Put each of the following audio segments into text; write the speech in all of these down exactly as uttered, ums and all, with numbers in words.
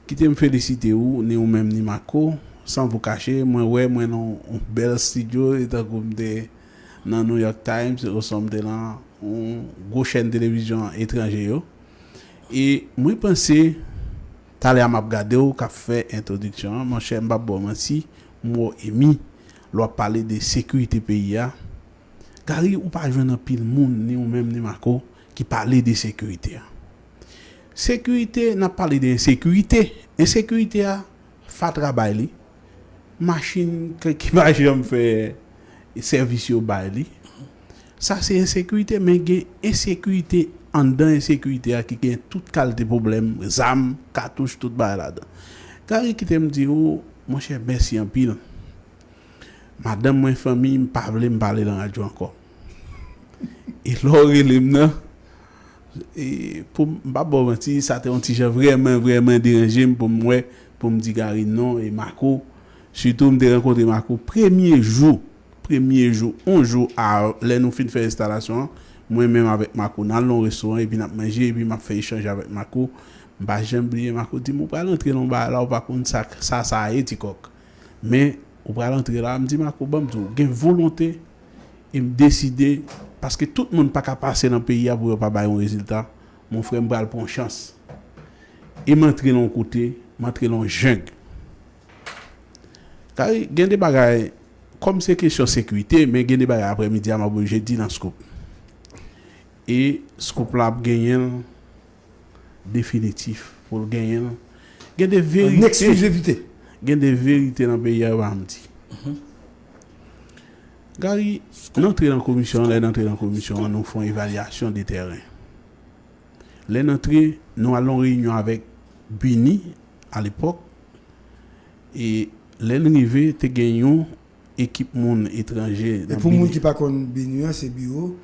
Kite m felisite ou, ni ou menm ni Marco. San vous cacher, mwen wè mwen nan yon bèl estidyo, e tankou m te nan New York Times, oswa m te nan yon gwo chèn televizyon etranje yo. E mwen panse, talè a m ap gade w k ap fè entwodiksyon an, monchè, m p ap ba w manti, m wè w emi, lè w ap pale de sekirite peyi a. Gary, ou pa jwenn anpil moun, ni ou menm, ni Marco, ki pale de sekirite a. Sekirite, n ap pale de ensekirite. Ensekirite a, fatra bay li. Machin ke, ki pa janm fè sèvis yo bay li. Sa se ensekirite, men gen ensekirite anndan ensekirite a ki gen tout kalite pwoblèm, zam, katouch, tout bagay ladan. Gary, kite m di w, monchè, mèsi anpil. Madanm mwen, fanmi, m pa vle m pale nan radyo ankò. E lè w rele m nan, e, pou m pa ba w manti, sa te yon ti jan vrèman, vrèman deranje m pou m wè, pou m di Gary non, e Marco, sitou m te rankontre Marco premye jou, premye jou, yon jou a, lè nou fin fè enstalasyon an, mwen menm avèk Marco, n al nan yon restoran, epi n ap manje, epi m ap fè echanj avèk Marco. M pa janm bliye, Marco di m, "Ou pral antre nan yon bagay la, ou pa konn sa, sa, sa ye, ti kòk." Men, ou pral antre la, m di, "Marco, ban m di w, gen volonte, e m deside, paske tout moun pa ka pase nan peyi a pou yo pa bay yon rezilta. Mon frè, m pral pran yon chans." E m antre nan yon kote, m antre nan yon jeng. Kay, gen de bagay, kòm se kesyon sekirite, men gen de bagay aprèmidi a, m ap oblije di nan Scoop. E Scoop la ap genyen l definitif pou l genyen l. Gen de verite. An eksklizivite. Gen de verite nan peyi a, yo pa janm di. Gary, n antre nan komisyon an, lè n antre nan komisyon an, nou fè yon evalyasyon de tèren. Lè n antre, nou al nan yon reyinyon avèk Bini, alepòk, e lè n rive, te gen yon ekip moun etranje. E nan pou moun Bini ki pa konn Bini an, se biwo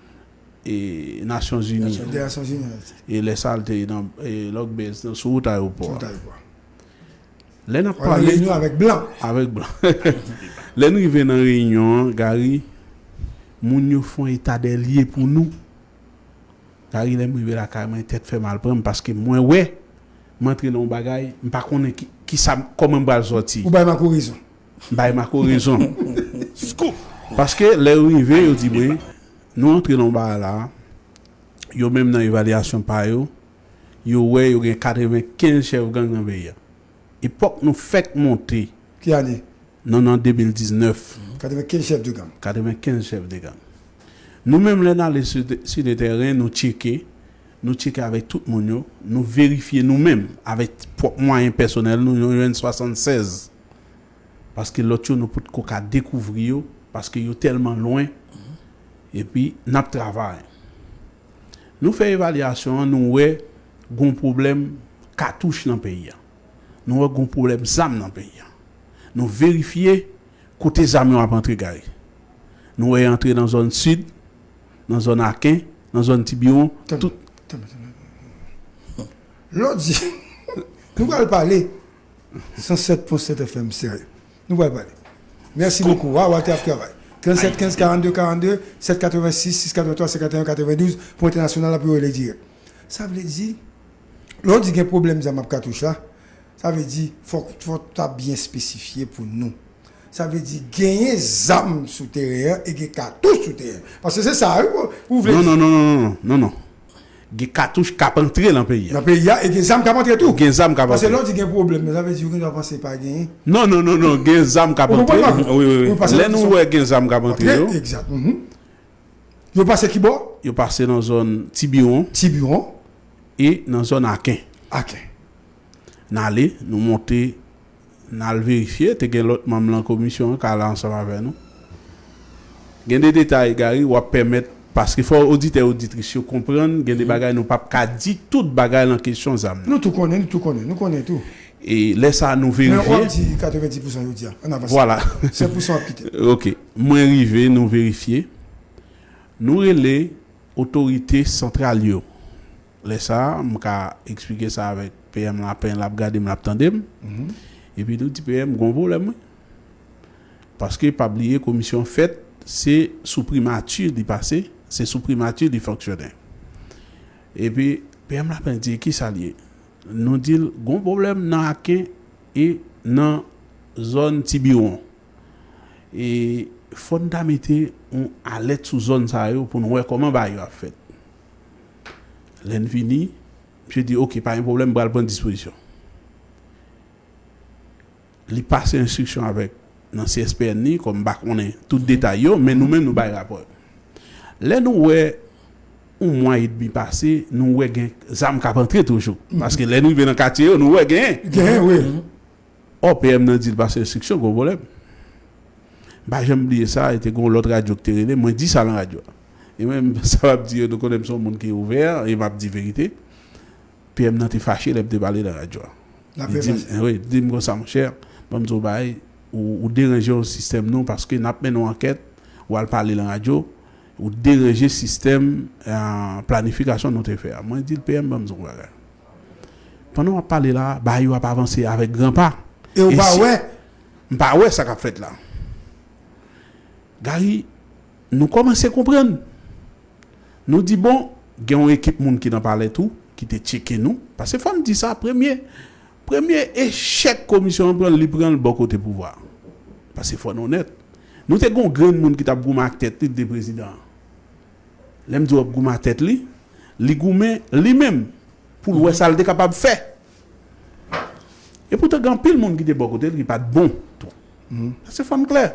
e Nasyonzini. Nasyonzini. E lè sa a, l te nan, e, Lòkbèz, nan, sou wout ayewopò a. Sou wout ayewopò a. Lè n ap pale reyinyon avèk blan. Avèk blan. Lè n rive nan reyinyon an, Gary, moun yo fè yon eta dè lye pou nou. Gary, lè m rive lakay mwen, tèt fè mal pran m, paske mwen wè, m antre nan yon bagay, m pa konnen ki, ki sa, kòman m pral sòti. Ou bay Marco rezon. M bay Marco rezon. Scoop! Paske lè yo rive, yo di mwen, nou antre nan yon bagay la, yo menm nan evalyasyon pa yo, yo wè yo gen katrevenkenz chèf gang nan peyi a. Epòk nou fèk monte. Ki ane? Non, nan de mil diznèf. Katrevenkenz chèf de gang. Katrevenkenz chèf de gang. Nou menm, lè n ale si, si le tèren, nou tcheke, nou tcheke avèk tout moun yo, nou verifye nou menm, avèk pwòp mwayen pèsonèl nou, nou jwenn swasannsèz. Paske lòt yo, nou potko ka dekouvri yo, paske yo tèlman lwen, epi n ap travay. Nou fè evalyasyon an, nou wè gon pwoblèm katouch nan peyi a. Nou wè gon pwoblèm zam nan peyi a. Nou verifye kote zam yo ap antre, Gary. Nou wè yo antre nan zòn sid, nan zòn Aken, nan zòn Tibiwon, tout. Tann, tann, tann, tann. Lè w di, nou pral pale san sèt pwen sèt F M serye. Nou pral pale. Mèsi bokou. Waw, Walter ap travay. Trannsenk kenz karannde karannde, sèt katrevensis, sis katrevenntwa, senkanteyen katrevendouz, pou entènasyonal la, pou yo rele dirèk. Sa vle di, lè w di gen pwoblèm zam ak katouch la, sa vle di, fòk, fòk ta byen espesifye pou nou. Sa vle di, genyen zam sou teren an e gen katouch sou teren an. Paske se sa, wi, ou, ou vle di. Non, non, non, non, non, non, non. Gen katouch k ap antre nan peyi a. Nan peyi a, e gen zam k ap antre tou. Gen zam k ap antre. Paske lè w di gen pwoblèm, sa vle di yo gen dwa panse pa genyen. Non, non, non, non, gen zam k ap antre. Ou konprann, Marco? Wi, wi, wi. Lè nou wè gen zam k ap antre yo. Egzak. Yo pase ki bò? Yo pase nan zòn Tibiwon. Tibiwon. E nan zòn Aken. Aken. N ale, nou monte, n al verifye, te gen lòt manm nan komisyon an k al ansanm avè nou. Gen de detay, Gary, w ap pèmèt, paske fò oditè, oditris yo konprann, gen de bagay nou p ap ka di tout bagay nan kesyon zam nan. Nou tou konnen, nou tou konnen, nou konnen tou. E lè sa a, nou verifye. Men w ap di katrevendis pousan yo di a. Ann avanse. Vwala. Senk pousan w ap kite. Ok. Mwen rive, nou verifye. Nou rele otorite santral yo. Lè sa a, m ka eksplike sa avèk P M Lapen, l ap gade m, l ap tande m. Epi nou di P M, gon pwoblèm, wi. Paske, pa bliye, komisyon fèt, se sou primati li pase, se sou primati li fonksyone. Epi, P M Lapen di, "Kisa l ye?" Nou di l gon pwoblèm nan Aken e nan zòn Tibiwon. E fò n ta mete yon alèt sou zòn sa yo pou n wè kòman bagay yo ap fèt. Lè n vini, misye di, "Oke, pa gen pwoblèm, m pral pran dispozisyon." Li pase enstriksyon avèk nan C S P N li, kòm m pa konnen tout detay yo, men nou menm nou bay rapò yo. Lè nou wè yon mwa edmi pase, nou wè gen zam k ap antre toujou. Paske lè n rive nan katye yo, nou wè genyen. Genyen, wi. Ò, P M nan di l pase enstriksyon, gon pwoblèm. M pa janm bliye sa, e te gon lòt radyo ki te rele, mwen di sa nan radyo a. E mwen, sa m ap di yo, nou konnen m se yon moun ki ouvè, e m ap di verite. P M nan te fache lè m te pale nan radyo a. Li di m, wi, li di m konsa, monchè, ban m di w bagay, ou, ou deranje yon sistèm nou, paske n ap mennen yon ankèt, ou al pale nan radyo, ou deranje sistèm, eh, planifikasyon nou te fè a. Mwen di l, P M, ban m di w yon bagay. Pandan w ap pale la, bagay yo ap avanse avèk gran pa. E w pa wè? M pa wè sa k ap fèt la. Gary, nou kòmanse konprann. Nou di, bon, gen yon ekip moun ki nan palè tou, ki te tcheke nou. Paske fò n di sa, premye, premye echèk komisyon an pran, li pran l bò kote pouvwa a. Paske fò n onèt. Nou te gen yon grenn moun ki t ap goumen ak tèt li, li te prezidan an. Lè m di w ap goumen ak tèt li, li goumen li menm pou l wè sa l te kapab fè. E poutan, gen anpil moun ki te bò kote l ki pa t bon tou. Paske fò n klè.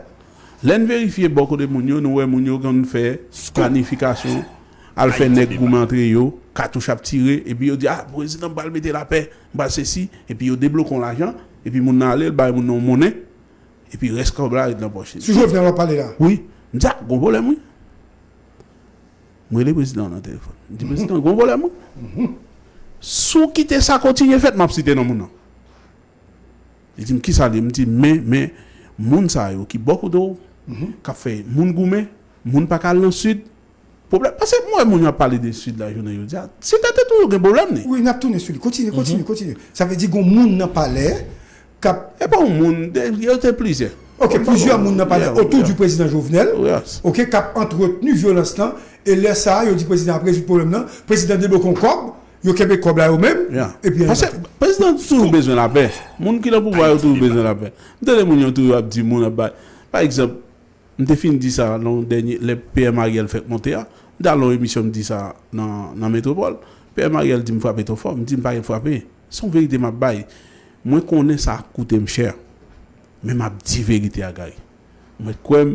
Lè n verifye bò kote moun yo, nou wè moun yo konn fè planifikasyon, al fè nèg goumen antre yo, katouch ap tire, epi yo di, "Ah, prezidan m pral mete lapè, m pral sesi," epi yo debloke yon lajan, epi moun nan ale, l bay moun nan yon monnen, epi rès kòb la ret nan pòch li. Sou Jovenel w ap pale la? Wi. M di, "Ah, gon pwoblèm, wi." M rele prezidan an nan telefòn. M di, "Prezidan, gon pwoblèm, wi." Si w kite sa kontinye fèt, m ap site non moun nan. Li di m, "Kisa l ye?" M di, "Men, men, moun sa yo ki bò kote w, k ap fè moun goumen, moun pa ka al nan sid." Pwoblèm, paske m wè moun yo ap pale de sid la jounen jodi a. Si tèt tou yo gen pwoblèm, ni. Wi, n ap tounen sou li. Kontinye, kontinye, kontinye. Sa vle di gon moun nan palè k ap E pa yon moun, de, yo te plizyè. Ok, plizyè moun nan palè otou di prezidan Jovenel, ok, k ap antretni vyolans lan, e lè sa a, yo di prezidan ap rezoud pwoblèm nan, prezidan debloke yon kòb, yo kenbe kòb la yo menm, epi yo antre. Paske prezidan toujou bezwen lapè. Moun ki nan pouvwa yo toujou bezwen lapè. M tande moun yo toujou ap di moun ap bay. Pa egzanp, m te fin di sa nan yon dènye, lè P M Ariel fèk monte a, m te al nan yon emisyon, m di sa nan, nan Metwopòl. P M Ariel di m frape twò fò, m di m pa gen frape. Se yon verite m ap bay. Mwen konnen sa ap koute m chè, men m ap di verite a, Gary. Mwen kwè m,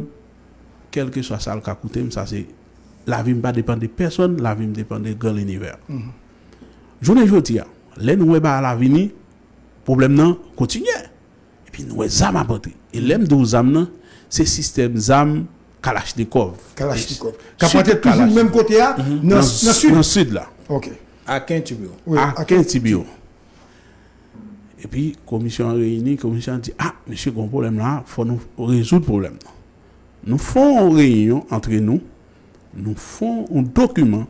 kèlkeswa sa l ka koute m, sa se lavi m pa depann de pèsonn, lavi m depann de gran linivè. Jounen jodi a, lè nou wè bagay la vini, pwoblèm nan kontinye. Epi nou wè zam ap antre. E lè m di w zam nan, se sistèm zam Kalachnikov. Kalachnikov. K ap antre toujou menm kote a, nan, nan sid. Nan sid la. Ok. Aken Tibiwon. Wi, Aken Tibiwon. Epi komisyon an reyini, komisyon an di, "Ah, mesye, gon pwoblèm la, fò nou rezoud pwoblèm nan." Nou fè yon reyinyon antre nou, nou fè yon dokiman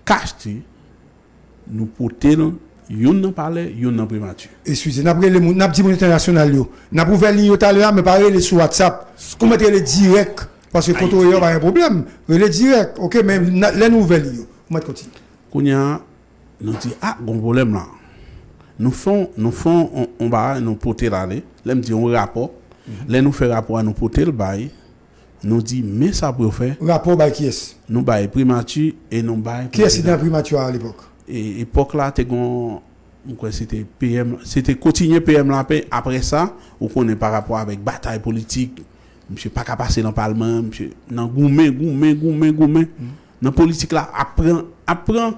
k achte, nou pote l, youn nan palè, youn nan primati. Eskize, n ap rele moun, n ap di moun entènasyonal yo. N ap ouvè liy yo talè a, men pa rele sou WhatsApp. Ou mèt rele dirèk, paske kote w ye a pa gen pwoblèm. Rele dirèk, ok, men lè nou ouvè liy yo, ou mèt kontinye. Kounye a, nou di, "Ah, gon pwoblèm la." Nou fè, nou fè yon, yon bagay, nou pote l ale. Lè m di yon rapò, lè nou fè rapò a, nou pote l bay, nou di, "Men sa pou yo fè." Rapò bay kiyès? Nou bay primati e nou bay prezidan. Kiyès ki te nan primati a alepòk? E, epòk la, te gon, m kwè se te P M, se te kontinye P M Lapen. Apre sa, ou konnen pa rapò avèk batay politik, misye pa ka pase nan palman, misye nan goumen, goumen, goumen, goumen. Nan politik la, ap pran, ap pran,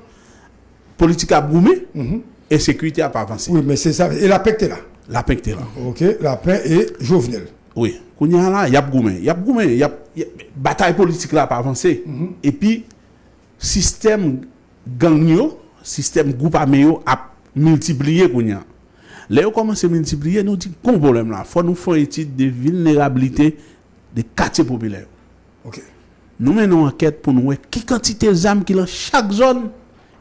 politik la ap goumen, ensekirite ap avanse. Wi, men se sa. E Lapen ki te la? Lapen ki te la. Ok, Lapen e Jovenel. Wi. Kounye a la, y ap goumen. Y ap goumen, y ap, y ap, batay politik la ap avanse. Epi, sistèm gang yo, sistèm gwoup ame yo ap miltipliye kounye a. Lè yo kòmanse miltipliye, nou di, "Gon pwoblèm la. Fò nou fè yon etid de vilnerablite de katye popilè yo." Ok. Nou mennen yon ankèt pou nou wè ki kantite zam ki nan chak zòn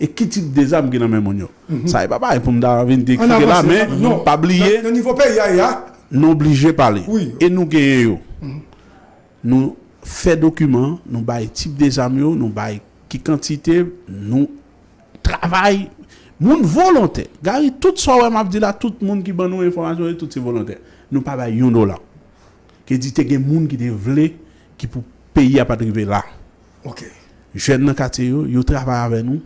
e ki tip de zam ki nan men moun yo. Sa e pa bagay pou m ta vin dekrite la, men pa bliye, nan, nan nivo peyi a ye a, nou oblije pale. Wi. E nou genyen yo. Nou fè dokiman, nou bay tip de zam yo, nou bay ki kantite, nou travay, Moun volontè. Gary, tout sa w wè m ap di la, tout moun ki ban nou enfòmasyon yo, tout se volontè. Nou pa bay yon dola. Ke di te gen moun ki te vle, ki pou peyi a pa t rive la. Ok. Jèn nan katye yo, yo travay avè nou.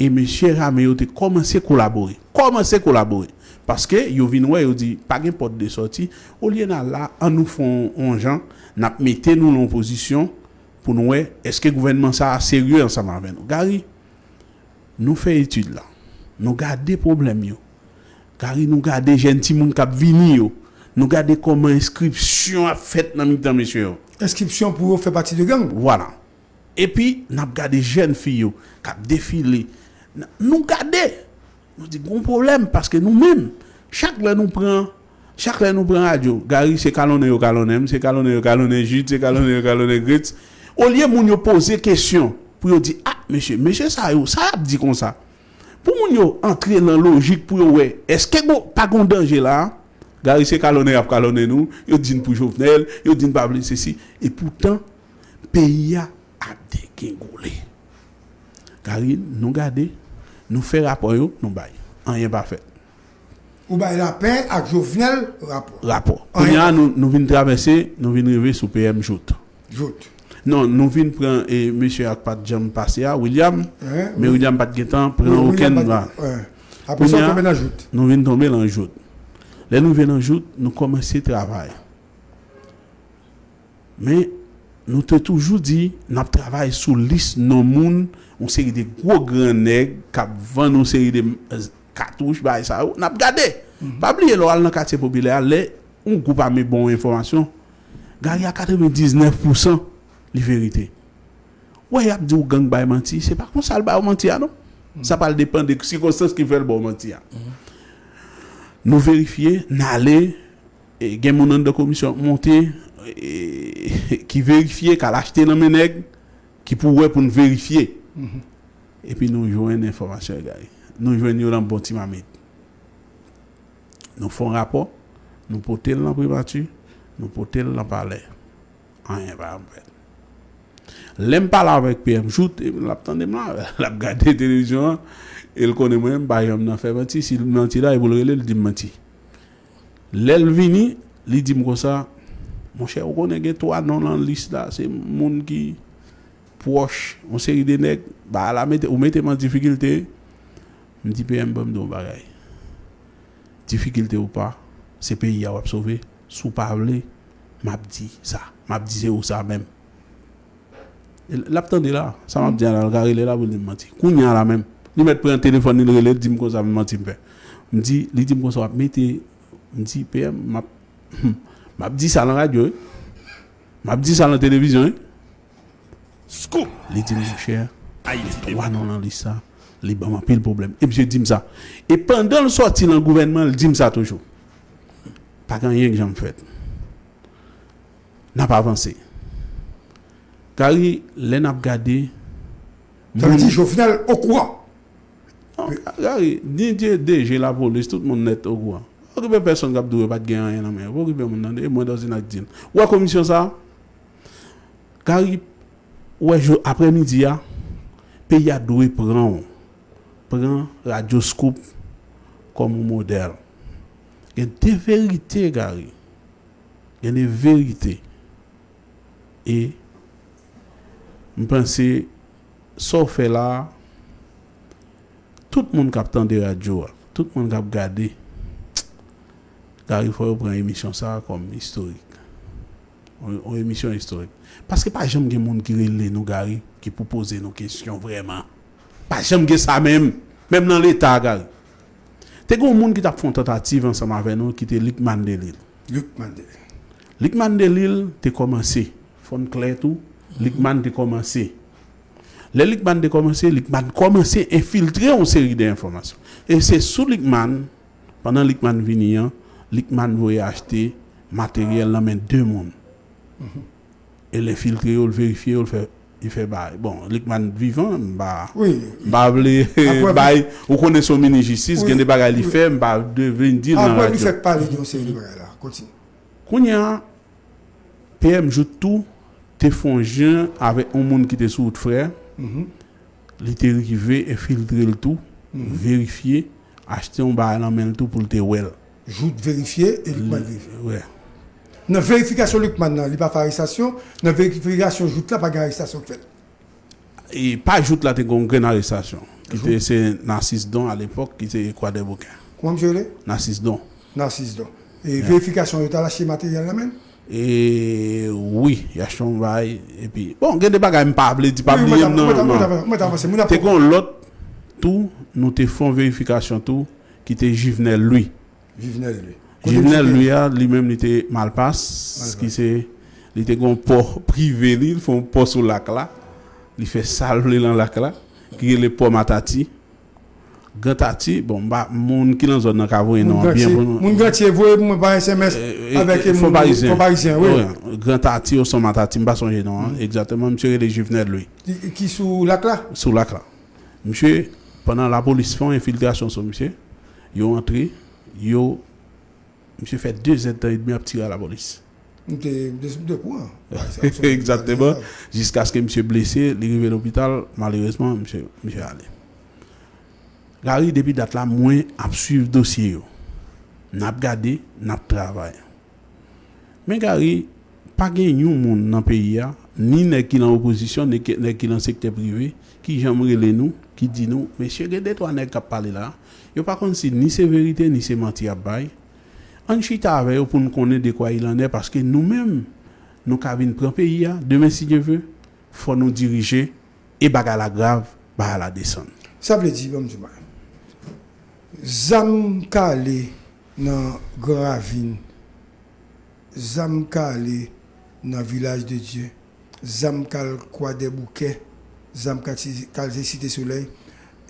E mesye ame yo te kòmanse kolabore. Kòmanse kolabore. Paske yo vin wè, yo di, pa gen pòt de sòti. Olye n al la, an nou fè yon jan, n ap mete nou nan yon pozisyon pou nou wè, èske gouvènman sa a serye ansanm avè nou. Gary, nou fè etid la. Nou gade pwoblèm yo. Gary, nou gade jèn timoun k ap vini yo. Nou gade kòman enskripsyon ap fèt nan mitan mesye yo. Enskripsyon pou yo fè pati de gang. Vwala. Epi, n ap gade jèn fi yo k ap defile. N- Nou gade. Nou di, gon pwoblèm, paske nou menm, chak lè nou pran, chak lè nou pran radyo, Gary, se kalonnen yo kalonnen m, se kalonnen yo kalonnen Jude, se kalonnen yo kalonnen Grets. Olye moun yo poze kesyon pou yo di, a, mesye, mesye sa yo, sa y ap di konsa? Pou moun yo antre nan lojik pou yo wè, èske gon, pa gon danje la? Gary, se kalonnen y ap kalonnen nou, yo di n pou Jovenel, yo di n pa vle sesi. E poutan, peyi a ap degengole. Gary, nou gade, nou fè rapò yo, nou bay. Anyen pa fèt. Ou bay lapè ak Jovenel rapò. Rapò. Kounye a, nou, nou vin travèse, nou vin rive sou P M Jout. Jout. Non, nou vin pran e mesye ak pa t janm pase a, William. Men William pa t gentan pran okenn la. Apre sa, nou tonbe nan Jout. Nou vin tonbe nan Jout. Lè nou rive nan Jout, nou kòmanse travay. Men, nou te toujou di, n ap travay sou lis non moun, yon seri de gwo gran nèg k ap vann yon seri de katouch, bagay sa yo, n ap gade. Pa bliye, lè w al nan katye popilè a, lè yon gwoup ame ba w enfòmasyon, Gary, a katrevendiznèf pousan, li verite. Wè, y ap di w gang bay manti, se pa konsa l ba yo manti a, non. Sa pral depann de sikonstans ki fè l ba w manti a. Nou verifye, n ale, e, gen moun anndan komisyon ap monte, e, ki verifye, k al achte nan men nèg, ki pou wè pou n verifye. Epi nou jwenn enfòmasyon egare. Nou jwenn yo nan bon ti mamit. Nou fè yon rapò, nou pote l nan primati, nou pote l nan palè. Anyen pa janm fèt. Lè m pale avèk P M Jout, l ap tande m la, l ap gade televizyon an, e l konnen mwen, m pa janm nan fè manti. Si l manti la, e pou l rele, l di m manti. Lè l vini, li di m konsa, monchè, ou konnen gen twa non nan lis la, se moun ki pwòch, yon seri de nèg, bagay la mete, ou mete m an difikilte. M di P M, ban m di w yon bagay. Difikilte ou pa, se peyi a w ap sove. Si w pa vle, m ap di sa. M ap di se ou sa menm. E l ap tande la, sa m ap di a la, l ka rele la pou l di m manti. Kounye a la menm, li mèt pran telefòn li, l rele, l di m konsa, m manti m fè. M di, li di m konsa, w ap mete, m di, P M, m ap, m ap di sa nan radyo, wi. M ap di sa nan televizyon, wi. Scoop! Li di m, monchè, gen twa non nan lis sa, li ban m anpil pwoblèm. E misye di m sa. E pandan l sòti nan gouvènman, l di m sa toujou. Pa gen anyen k janm fèt. N ap avanse. Gary, lè n ap gade, Sa vle di Jovenel okouran. Non, Gary, ni D G lapolis, tout moun nèt okouran. Pa okipe pèsonn k ap di w yo pa t gen anyen nan men yo. Pa okipe moun nan, e mwen Dòzina k di l. Ou wè komisyon sa a? Gary, ou wè jou, aprèmidi a, peyi a dwe pran w. Pran Radyo Scoop kòm yon modèl. Gen de verite, Gary. Gen de verite. E m panse sa w fè la a, tout moun k ap tande radyo a, tout moun k ap gade, Gary, fò yo pran emisyon sa a kòm istorik. Yon, yon emisyon istorik. Paske pa janm gen moun ki rele nou, Gary, ki pou poze nou kesyon vrèman. Pa janm gen sa menm. Menm nan Leta, Gary. Te gen yon moun ki t ap fè yon tantativ ansanm avè nou, ki te Lucmane Delille. Lucmane Delille. Lucmane Delille te kòmanse. Fò n klè tou, Lucmane te kòmanse. Lè Lucmane te kòmanse, Lucmane kòmanse enfiltre yon seri de enfòmasyon. E se sou Lucmane, pandan Lucmane vini an, Lucmane voye achte materyèl nan men de moun. E l enfiltre yo, l verifye yo, l fè, li fè bay. Bon, Lucmane vivan, m pa, m pa vle bay, ou konnen se yon minis jistis, gen de bagay li fè, m pa vle vin di l nan radyo. Apre li fèk pale de yon seri de bagay la. Kontinye. Kounye a, P M Jout tou te fè yon jan avèk yon moun ki te sou wout frè. Li te rive enfiltre l tou. verifye, achte yon bagay nan men l tou pou l te wè l. Jout verifye e Lucmane verifye. Wè. Nan verifikasyon Lucmane nan, li pa fè arestasyon, nan verifikasyon Jout la pa gen arestasyon k fèt. E pa Jout la te gen yon grenn arestasyon. Ki te se Narcisse Don alepòk, ki te Kwadèboukè. Kòman misye rele? Narcisse Don. Narcisse Don. E verifikasyon yo t al achte materyèl nan men l? E wi, y achte yon bagay. Epi, bon, gen de bagay m pa vle di, pa bliye m nan. Te gen yon lòt tou, nou te fè yon verifikasyon tou, ki te Juvenel Louis. Juvenel Louis. Juvenel Louis a, li menm li te Malpas, ki se, li te gen yon pò prive li, li fè yon pò sou lak la, li fè sa l vle nan lak la, ki rele pò Matati. Gran Tati, bon, m pa, moun ki nan zòn nan ka voye non an byen pou nou. Moun Granti voye pou mwen pa S M S avèk Fon Parizyen. Fon Parizyen, wi. Gran Tati osnon Matati, m pa sonje non an egzakteman, misye rele Juvenel Louis. Ki sou lak la? Sou lak la. Misye, pandan lapolis fè yon enfiltrasyon sou misye, yo antre, yo Misye fè de zèdtan edmi ap tire a lapolis. M te, m te, m te kouran. Egzakteman. Jiskaske misye blese, li rive lopital, malerezman, misye, misye ale. Gary, depi dat la, mwen ap swiv dosye yo. N ap gade, n ap travay. Men Gary, pa gen yon moun nan peyi a, ni nèg ki nan opozisyon, ni nèg ki nan sektè prive, ki janm rele nou, ki di nou, mesye, gen de twa nèg k ap pale la, yo pa konn si ni se verite, ni se manti y ap bay. Ann chita avè yo pou n konnen de quoi il en est, paske nou menm, nou ka vin pran peyi a, demen si Dye ve, fò nou dirije, e bagay la grav, bagay la desann. Sa vle di, ban m di w bagay. Zam k ale nan Gran Ravin, zam k ale nan Vilaj de Dye, zam k al Kwadèboukè, zam k al Site Solèy,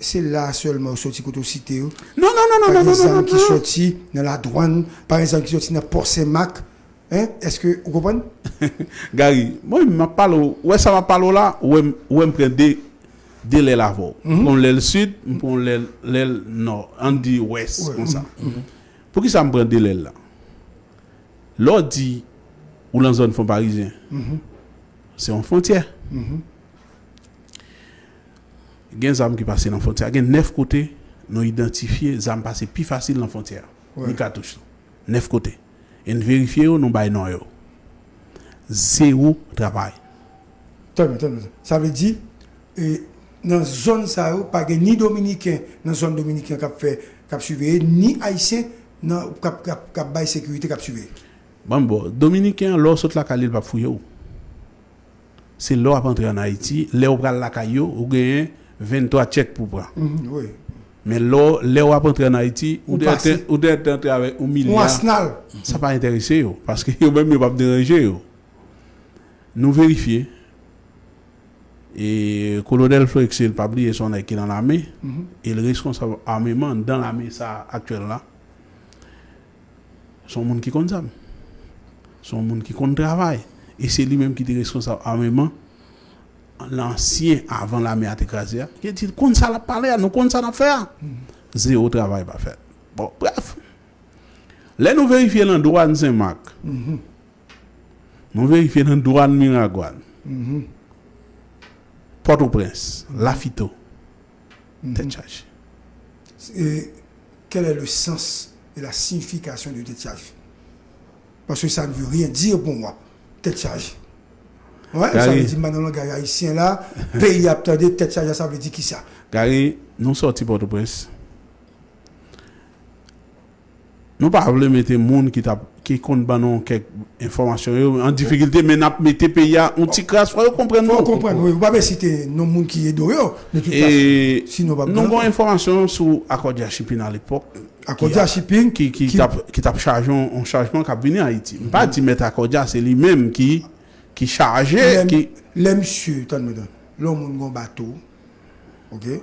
se la sèlman yo soti kote w site yo. Non, non, non, non, non, non, non, non. Pa gen zam ki soti nan Ladwann, pa gen zam ki soti nan Pò Senmak. Hein? Èske ou konprann? Gary, mwen menm m ap pale w, ou wè sa m ap pale w la, ou wè m, ou wè m pran de, de lèl avè w. M pran yon lèl sid, m pran yon lèl, lèl nò, ann di wès, konsa. Poukisa m pran de lèl la? Lè w di ou nan zòn Fon Parizyen, se yon fwontyè. Gen zam ki pase nan fwontyè a. Gen nèf kote nou idantifye zam pase pi fasil nan fwontyè a. Ni katouch tou. Nèf kote. E n verifye yo, nou bay non yo. Zewo travay. Tann, tann. Sa vle di, e, nan zòn sa yo, pa gen ni Dominiken nan zòn Dominiken k ap fè, k ap siveye, ni Ayisyen nan, k ap, k ap, k ap bay sekirite, k ap siveye. Ban m ba w, Dominiken an, lè w sot lakay li, l p ap fouye w. Se lè w ap antre ann Ayiti, lè w pral lakay yo, ou genyen venntwa tchèk pou w pran. Men lè w, lè w ap antre ann Ayiti, ou te, ou te antre avèk yon milya. Yon asnal. Sa pa enterese yo, paske yo menm yo p ap deranje yo. Nou verifye, e Kolonèl Florexil, pa bliye se yon nèg ki nan lame, e l reskonsab ameman anndan lame sa a aktyèl la. Se yon moun ki konn zam. Se yon moun ki konn travay. E se li menm ki te reskonsab ameman lansyen avan lame a te kraze a. Ki di konn sa l ap pale a, nou konn sa n ap fè a. Zewo travay pa fèt. Bon, brèf. Lè nou verifye nan dwàn Senmak, nou verifye nan dwàn Miragwàn, Pòtoprens, Lafito, tèt chaje. Et quel est le sens et la signification de tête chargée? Parce que ça ne veut rien dire pour moi, tête chargée. Wè, sa vle di m nan langaj ayisyen la, peyi ap tande, tèt chaje, sa vle di kisa? Gary, nou sòti Pòtoprens. Nou pa vle mete moun ki t ap, ki konn ban nou kèk enfòmasyon yo an difikilte, men n ap mete peyi a yon ti kras, fò yo konprann nou. Fò yo konprann, wi. Ou pa bezwen site non moun ki ede w yo, de tout fason. Sinon, w p ap gen anyen. Nou gen yon enfòmasyon sou Accordia Shipping alepòk. Accordia Shipping ki, ki, ki t ap, ki t ap chaje yon, yon chajman k ap vini Ayiti. M pa di mèt Accordia, se li menm ki, ki chaje, ki. Lè misye, tann mwen, tann. Lè yon moun gen yon bato, oke?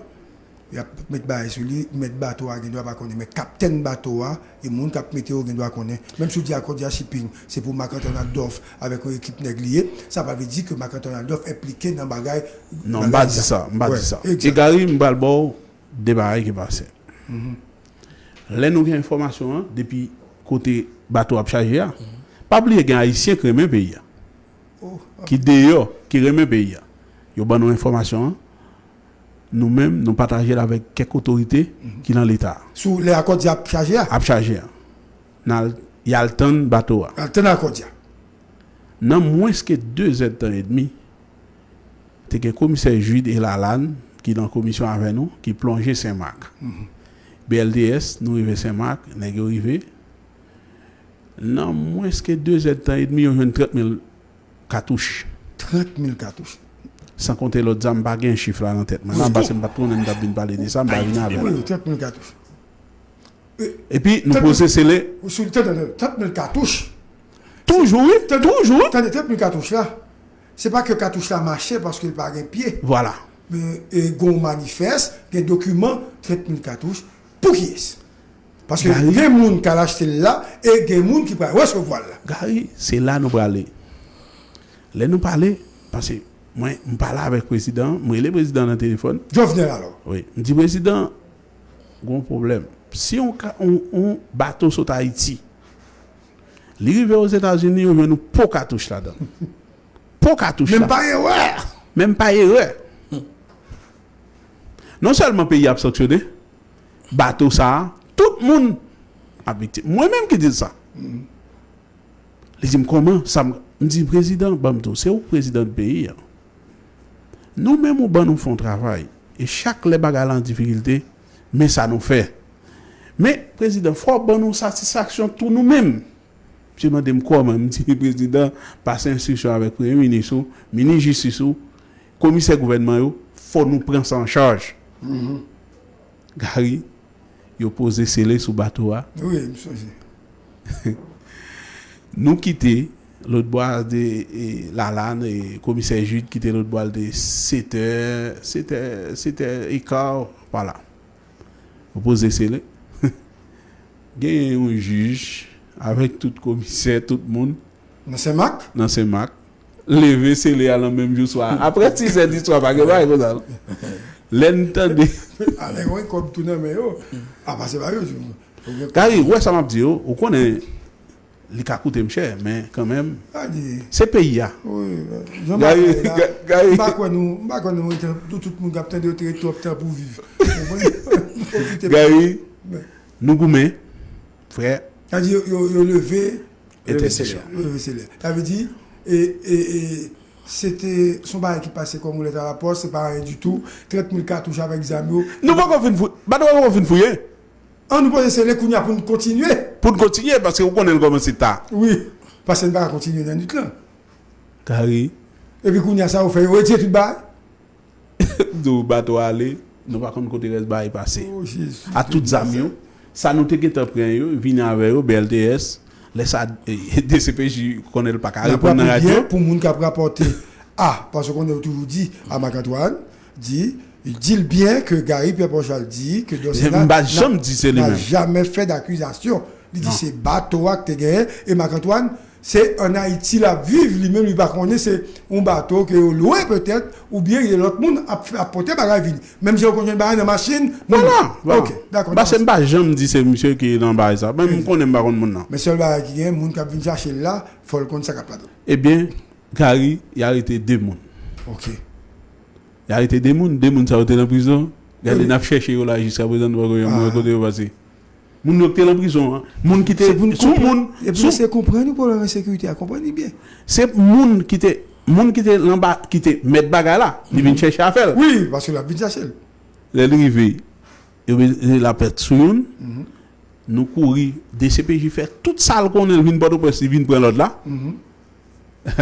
Y ap met bagay sou li, mèt bato a gen dwa pa konnen, men kaptèn bato a, e moun k ap mete yo gen dwa konnen. Menm si w di Accordia Shipping, se pou Marc Antoine Adolphe avèk yon ekip nèg li ye, sa pa vle di ke Marc Antoine Adolphe enplike nan bagay. Non, m pa di sa, m pa di sa. E Gary, m pral ba w de bagay ki pase. Lè nou gen enfòmasyon an, depi kote bato ap chaje a, pa bliye gen Ayisyen ki renmen peyi a, ki deyò, ki renmen peyi a. Yo ban nou enfòmasyon an, Nou menm, nou pataje l avèk kèk otorite ki nan Leta. Sou lè akòdya ap chaje a. Ap chaje a. N al, y al tann bato a. Al tann akòdya. Nan mwens ke de zèdtan edmi, te gen komisè Jude e Lalanne ki nan komisyon avè nou, ki plonje Senmak. B L T S, nou rive Senmak, nèg yo rive. Nan mwens ke de zèdtan edmi, yo jwenn trant mil katouch. Trant mil katouch. San konte lòt zam, m pa gen chif la nan tèt mwen la, paske m pa t konnen m t ap vin pale de sa, m pa vin avè l. Wi, trant mil katouch. Epi, nou poze sele. Sou trant mil katouch. Toujou, wi. Toujou, wi. Tande, trant mil katouch la, se pa ke katouch la mache paske l pa gen pye. Vwala. Men, e, gen yon manifès, gen dokiman, trant mil katouch. Pou kiyès? Paske gen moun k al achte l la, e gen moun ki pral resevwa l la. Gary, se la nou prale. Lè nou pale, paske mwen, m pale avèk prezidan, m rele prezidan nan telefòn. Jovenel alò. Wi. M di, prezidan, gon pwoblèm. Si yon, ka- yon, yon bato sot Ayiti, li rive Ozetazini, yo jwenn yon po katouch ladan. Po katouch la. Menm pa erè. Menm pa erè. Non sèlman peyi ap sanksyone, bato sa a, tout moun ap viktim. Mwen menm ki di l sa. Li di m, kòman sa m, m di, prezidan, ban m di w, se ou k prezidan peyi a. Nou menm ou ban nou fè yon travay. E chak lè bagay la an difikilte, men sa nou fè. Men, prezidan, fò w ban nou satisfaksyon tou nou menm. Misye mande m kòman, m di, prezidan, pase enstriksyon avèk premye minis ou, minis jistis ou, komisè gouvènman yo, fò nou pran sa an chaj. Gary, yo poze sele sou bato a. Wi, m sonje. Nou kite lòt bò a de e, Lalanne, e, komisè Jude kite lòt bò a de sèt è, sèt è, sèt è eka, pa la. Yo poze sele. Gen yon jij avèk tout komisè, tout moun. Nan Senmak? Nan Senmak. Leve sele a nan menm jou swa. Apre sizè di swa, pa gen bagay konsa. Lè n tande. Alè, wè, kòb tou nan men yo. A pase ba yo. Gary, ou wè sa m ap di yo, ou konnen li ka koute m chè, men kanmenm, Gary, se peyi a. Wi, jan Gary, bagay la, Ga- Gary. M pa kwè nou, m pa kwè nou rete, tout, tout moun k ap tande yo te rete twòp tan pou viv. Konprann? Pwofite. Gary, nou goumen, frè. Sa di yo, yo, yo leve, Entèdiksyon. Yo leve sele. Sa vle di, e, e, e, se te, se yon bagay ki pase kòm yon lèt alapòs, se pa anyen ditou. Trant mil katouch avèk zam yo. Nou poko fin fou-, bato poko fin fouye. An nou poze sele kounye a pou n kontinye. Pou n kontinye, paske ou konnen l kòmanse ta. Wi, paske n pa ka kontinye nan nwit lan. Gary. Epi kounye a sa yo fè, yo retire tout bagay. M di w bato ale, nou pa konn kote rès bagay pase. Oh, Jezi. A tout zam yo, sa nou te gentan pran yo, vini avè yo, B L T S, lè sa, eh, D C P J konnen l pa ka reponn nan radyo. Pou moun k ap rapòte, a, paske konnen yo toujou di, a Marc Antoine, di, di l byen ke Gary Pierre Paul Charles di ke Dòsè M pa janm di se li menm. N'a jamais fait d'accusation. Li di se bato a k te genyen, e Marc Antoine, se ann Ayiti l ap viv, li menm li pa konnen se yon bato ke yo lwe petèt, oubyen gen lòt moun ap, ap pote bagay vini. Menm jan yo konn jwenn bagay nan machin. Vwala, vwala. Ok, dakò. Paske m pa janm di se misye ki nan bagay sa. Men m konnen m pa konn moun nan. Men sèl bagay ki gen, moun k ap vin chache l la, fò l konn sa k ap ladan. Ebyen, Gary, y arete de moun. Ok. Y arete de moun, de moun sa yo te nan prizon. Gade, n ap chèche yo la jiska prezan, nou poko janm wè kote yo pase. Moun yo ki te nan prizon an, moun ki te sou moun, epi se konprann li pwoblèm ensekirite a, konprann li byen. Se moun ki te, moun ki te nan ba, ki te mèt bagay la, li vin chèche afè l. Wi, paske l ap vin chache l. Lè l rive, yo mete lapèt sou youn, nou kouri, D C P J fè tout sa l konnen, l vin Pòtoprens, li vin pran lòt la.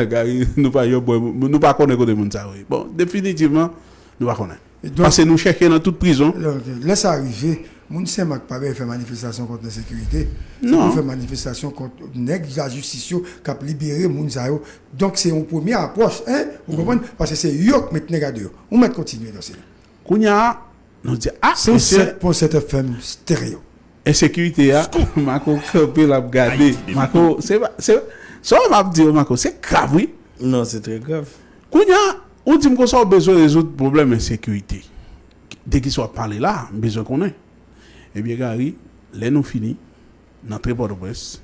Gary, nou pa janm wè, nou pa konnen kote moun sa yo ye. Bon, definitivman, nou pa konnen. Paske nou chèche nan tout prizon. Donk, lè sa rive, moun Senmak pa bezwen fè manifestasyon kont ensekirite. Se pou fè manifestasyon kont nèg lajistis yo k ap libere moun sa yo. Donk, se yon premye apwòch, en? Ou konprann? Paske se yo k met nèg a deyò. Ou mèt kontinye, Dòsè. Kounye a, nou di, a, mesye, san sèt pwen sèt F M Stereo. Ensekirite a, Marco kanpe l ap gade. Marco, se pa, se, sa w ap di yo, Marco, se grav, wi. Non, se trè grav. Kounye a, ou di m konsa w bezwen rezoud pwoblèm ensekirite. De kisa w ap pale la, m bezwen konnen. Ebyen, Gary, lè nou fini, n antre Pòtoprens,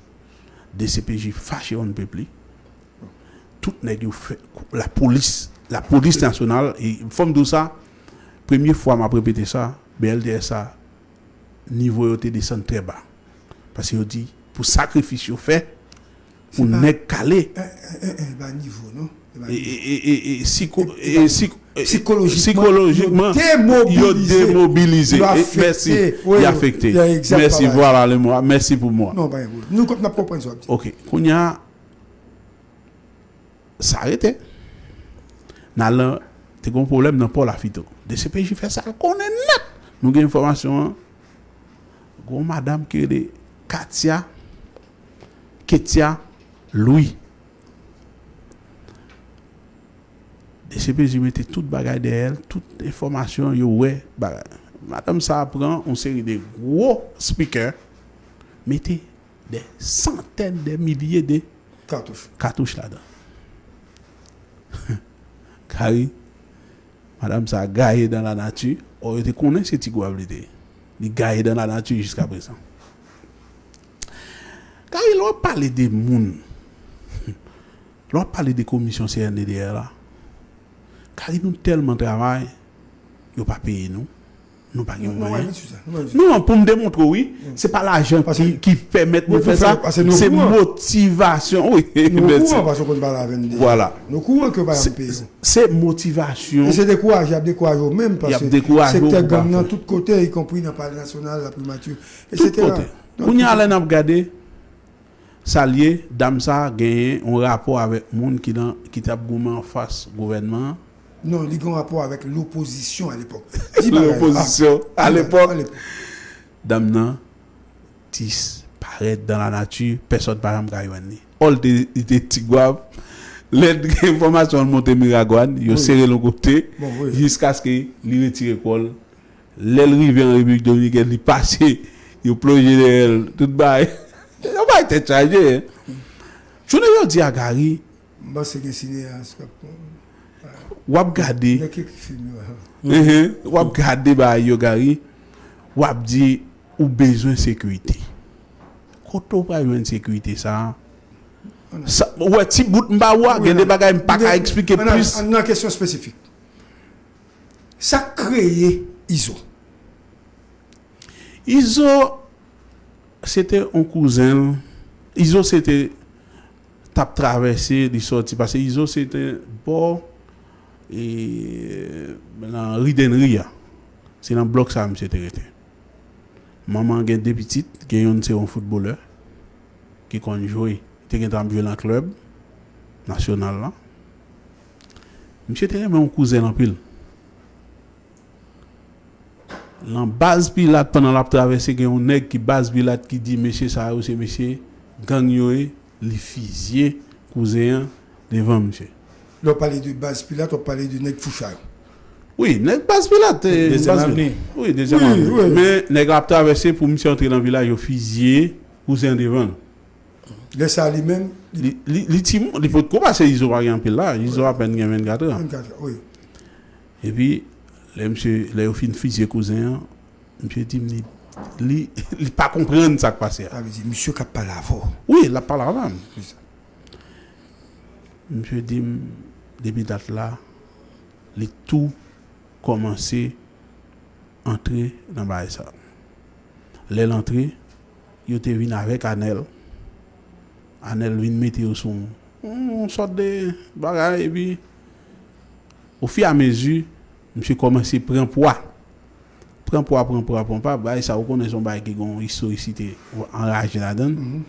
D C P J fache on n pe pli. Tout nèg yo fè, lapolis, lapolis nasyonal, e fò m di w sa, Premye fwa m ap repete sa, B L T S sa, nivo yo te desann trè ba. Paske yo di, pou sakrifis yo fè, pou nèg kale, E pa nivo, non? Sikolojikman, yo demobilize. Mèsi, y afekte. Mèsi, vwala le mo. Mèsi pou mwa. Nou kont n ap konprann sa w ap di. Ok, kounye a, sa rete. N al nan, te gen yon pwoblèm nan pò Lafito. D C P J fè sa l konnen nèt. Nou gen enfòmasyon an. Gen yon madanm ki rele Katia, Ketia Louis. D C P J mete tout bagay dèyè l, tout enfòmasyon yo wè bagay. Madanm sa a pran yon seri de gwo speaker, mete de santèn de milye de katouch ladan. Gary, madanm sa a gaye dan lanati. Ò, yo te konnen se Ti Gwav li te ye. Li gaye dan lanati jiska prezan. Gary, lè w ap pale de moun, lè w ap pale de komisyon C N D D R la, Gary, nou tèlman travay, yo pa peye nou. Nou pa gen mwayen. Non, pou m demontre w, wi, se pa lajan ki pèmèt nou fè sa, se motivasyon. Wi, mèsi. Vwala. Se motivasyon. E se dekouraje, y ap dekouraje w menm, paske sektè gang nan tout kote, ikonpri nan Palè Nasyonal, Laprimati, etsetera. Tout kote. Kounye a, lè n ap gade, sa l ye, dam sa a genyen yon rapò avèk moun ki nan, ki t ap goumen anfas gouvènman an. Non, li gen yon rapò avèk lopozisyon alepòk. Lopozisyon alepòk. Dam nan disparèt dan lanati, pèsòn pa janm ka jwenn li. Ò, li te, li te Ti Gwav. Lè enfòmasyon an monte Miragwàn, yo sere l yon kote, jiskaske li retire kò l. Lè l rive an Repiblik Dominikèn, li pase, yo plonje dèyè l, tout bagay. Yon bagay tèt chaje. Jounen jodi a, Gary, m panse gen sineyas k ap, w ap gade, w ap gade bagay yo, Gary, w ap di ou bezwen sekirite. Kote w pral jwenn sekirite sa a? Ou wè, ti bout m ba ou a, gen de bagay m pa ka eksplike plis. Ann nan kesyon espesifik. Sa k kreye Izo? Izo, se te yon kouzen l. Izo, se te t ap travèse, li sòti. Paske Izo, se te bò, e, nan Ri Denri a. Se nan blòk sa a misye te rete. Manman an gen de pitit, gen youn se yon foutbolè ki konn jwe. Li te gentan ap jwe nan klèb nasyonal la. Misye te renmen yon kouzen l anpil. Nan baz Pilat, pandan l ap travèse, gen yon nèg ki baz Pilat ki di mesye sa yo se mesye gang yo ye, li fizye kouzen an devan misye. Lè w pale de baz Pilat, w ap pale de nèg Foucha yo. Wi, nèg baz Pilat. Dezyèm avni. Wi, dezyèm avni. Men nèg la ap travèse pou misye antre nan vilaj, yo fizye kouzen an devan l. Lè sa a li menm, li, li, li timoun, li potko pase, Izo pa gen anpil laj, Izo apèn gen vennkat an. Vennkat an, wi. Epi, lè misye, lè yo fin fizye kouzen an, misye di m li, li, li pa konprann sa k pase a. Sa vle di, misye k ap pale avè w. Wi, l ap pale avè m. Misye di m, depi dat la, li tou kòmanse antre nan bagay sa. Lè l antre, yo te vin avèk Anèl. Anèl vin mete yo sou yon, yon sòt de bagay, epi, ofiramezi, misye kòmanse pran pwa. Pran pwa, pran pwa, pran pwa, bagay sa, ou konnen se yon bagay ki gen yon istorisite anraje ladan l.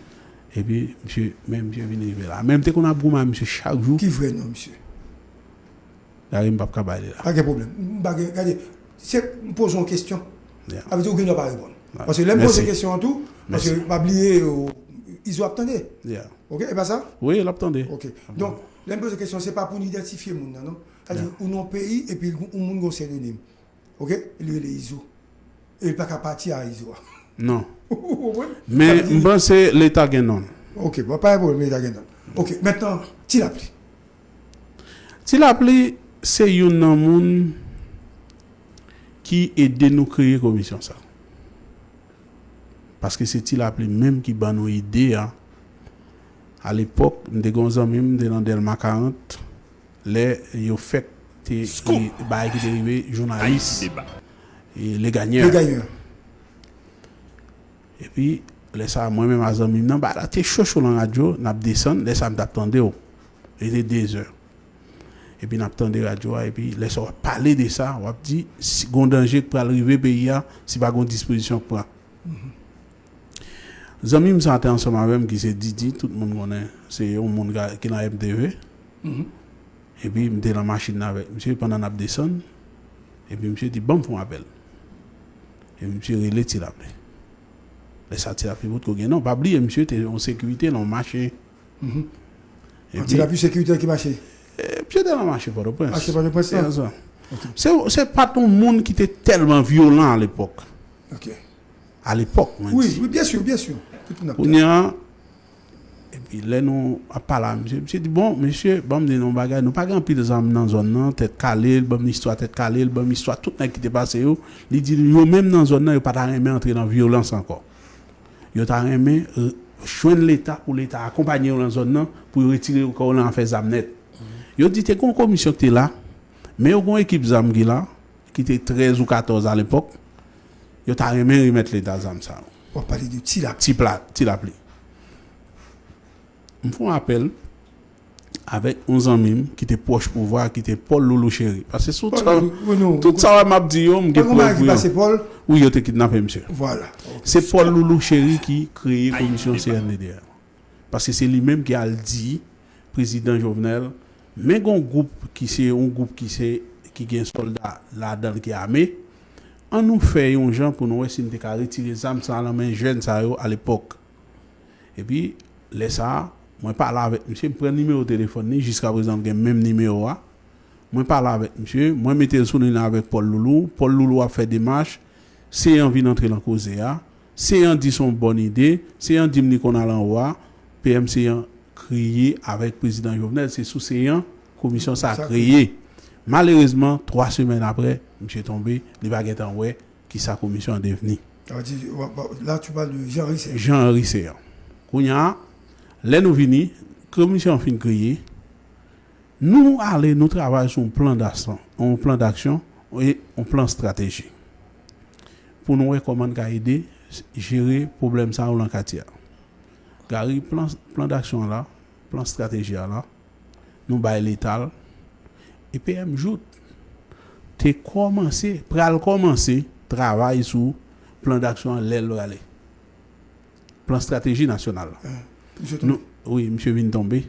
Epi, misye, men misye vin rive la. Men m te konn ap goumen ak misye chak jou. Ki vrè non misye? Gary, m p ap ka ba li la. Pa gen pwoblèm. M pa gen, gade, se, m poze yon kesyon. Sa vle di ou gen dwa pa reponn. Paske lè m poze kesyon an tou, paske pa bliye, Izo ap tande. Ok, e pa sa? Wi, l ap tande. Ok. Donk, lè m poze kesyon, se pa pou n idantifye moun nan, non. Sa vle di, ou nan yon peyi, epi yon moun gen yon psedonim. Ok? Li rele Izo. E li pa ka pati a Izo a. Non. Ou konprann? Men m panse Leta gen non l. Ok, bon, pa gen pwoblèm, Leta gen non l. Ok, mentnan, Ti Lapli. Ti Lapli se youn nan moun ki ede nou kreye komisyon sa. Paske se Ti Lapli menm ki ban nou ide a. Alepòk, m te gen yon zanmi m, m te nan Dèlma karant. Lè yo fèk te, e, bagay ki te rive jounalis, e, Le Gagneur. Le Gagneur. Epi, lè sa, mwen menm a zanmi m nan, bagay la te cho cho nan radyo, n ap desann, lè sa m t ap tande w. Li te de zè. Epi n ap tande radyo a, epi lè sa w ap pale de sa, w ap di, si gon danje k pral rive peyi a, si pa gon dispozisyon k pran. Zanmi m sa te ansanm avè m ki se Didi, tout moun konnen, se yon moun ka- ki nan M T V. Epi m te nan machin nan avèk misye pandan n ap desann. Epi misye di, "Ban m fè yon apèl." Epi misye rele Ti Lapli. Lè sa Ti Lapli potko gen non. Pa bliye, misye te yon sekirite nan yon mache. Epi Ti Lapli sekirite ki mache? Eh, misye te nan mache Pòtoprens. Mache Pòtoprens, non? Se, se pa t yon moun ki te tèlman vyolan alepòk. Ok. Alepòk, mwen di. Wi, wi, byen si, byen si. Tout moun ap Kounye a, epi lè nou ap pale a misye, misye di, "Bon, mesye, ban m di nou yon bagay, nou pa gen anpil zam nan zòn nan, Tèt Kale, l ban m istwa Tèt Kale, l ban m istwa tout nèg ki te pase yo." Li di, yo menm nan zòn nan, yo pa ta renmen antre nan vyolans ankò. Yo ta renmen, eh, jwenn Leta pou Leta akonpaye yo nan zòn nan, pou yo retire yo kò yo nan afè zam nèt. Yo di te gen yon komisyon ki te la, men yo gen yon ekip zam ki la, ki te trèz ou katòz alepòk, yo ta renmen remèt Leta zam sa yo. W ap pale de Ti Lapli. Ti Pla, Ti Lapli. M fè yon apèl avèk yon zanmi m ki te pwòch pouvwa, ki te Paul Loulou Chéry. Paske sou tout sa, tout sa w ap di yo, m gen prèv pou yo. Wi, yo te kidnape misye. Se Paul Loulou Chéry ki kreye komisyon C N D D a. Paske se li menm ki al di prezidan Jovenel, men gon gwoup ki se yon gwoup ki se, ki gen sòlda ladan l ki ame, ann nou fè yon jan pou nou wè si n te ka retire zam sa nan men jèn sa yo alepòk. Epi, lè sa a, mwen pale avèk misye, m pran nimewo telefòn li, jiskaprezan l gen menm nimewo a. Mwen pale avèk misye, mwen mete l sou liy la avèk Paul Loulou. Paul Loulou ap fè demach, Seyan vin antre nan koze a. Seyan di se yon bòn ide, Seyan di m li konn al anwo a. P M Seyan kreye avèk prezidan Jovenel, se sou Seyan komisyon sa a kreye. Malerezman, twa semèn apre, misye tonbe, li pa gentan wè kisa komisyon an devni. Sa vle di, w ap, w ap, la, tu parles de Jean Ricet. Jean Ricet. Kounye a, lè nou vini, komisyon an fin kreye, nou ale, nou travay sou yon plan daksyon, yon plan daksyon e yon plan estrateji. Pou nou wè kòman n ka ede jere pwoblèm sa yo nan katye a. Gary, plan, plan daksyon an la, plan estrateji a la, nou bay Leta l. E P M Jouthe te kòmanse, pral kòmanse travay sou plan daksyon an lè l prale. Plan estrateji nasyonal la. Ah, misye tonbe. Nou, wi, misye vin tonbe.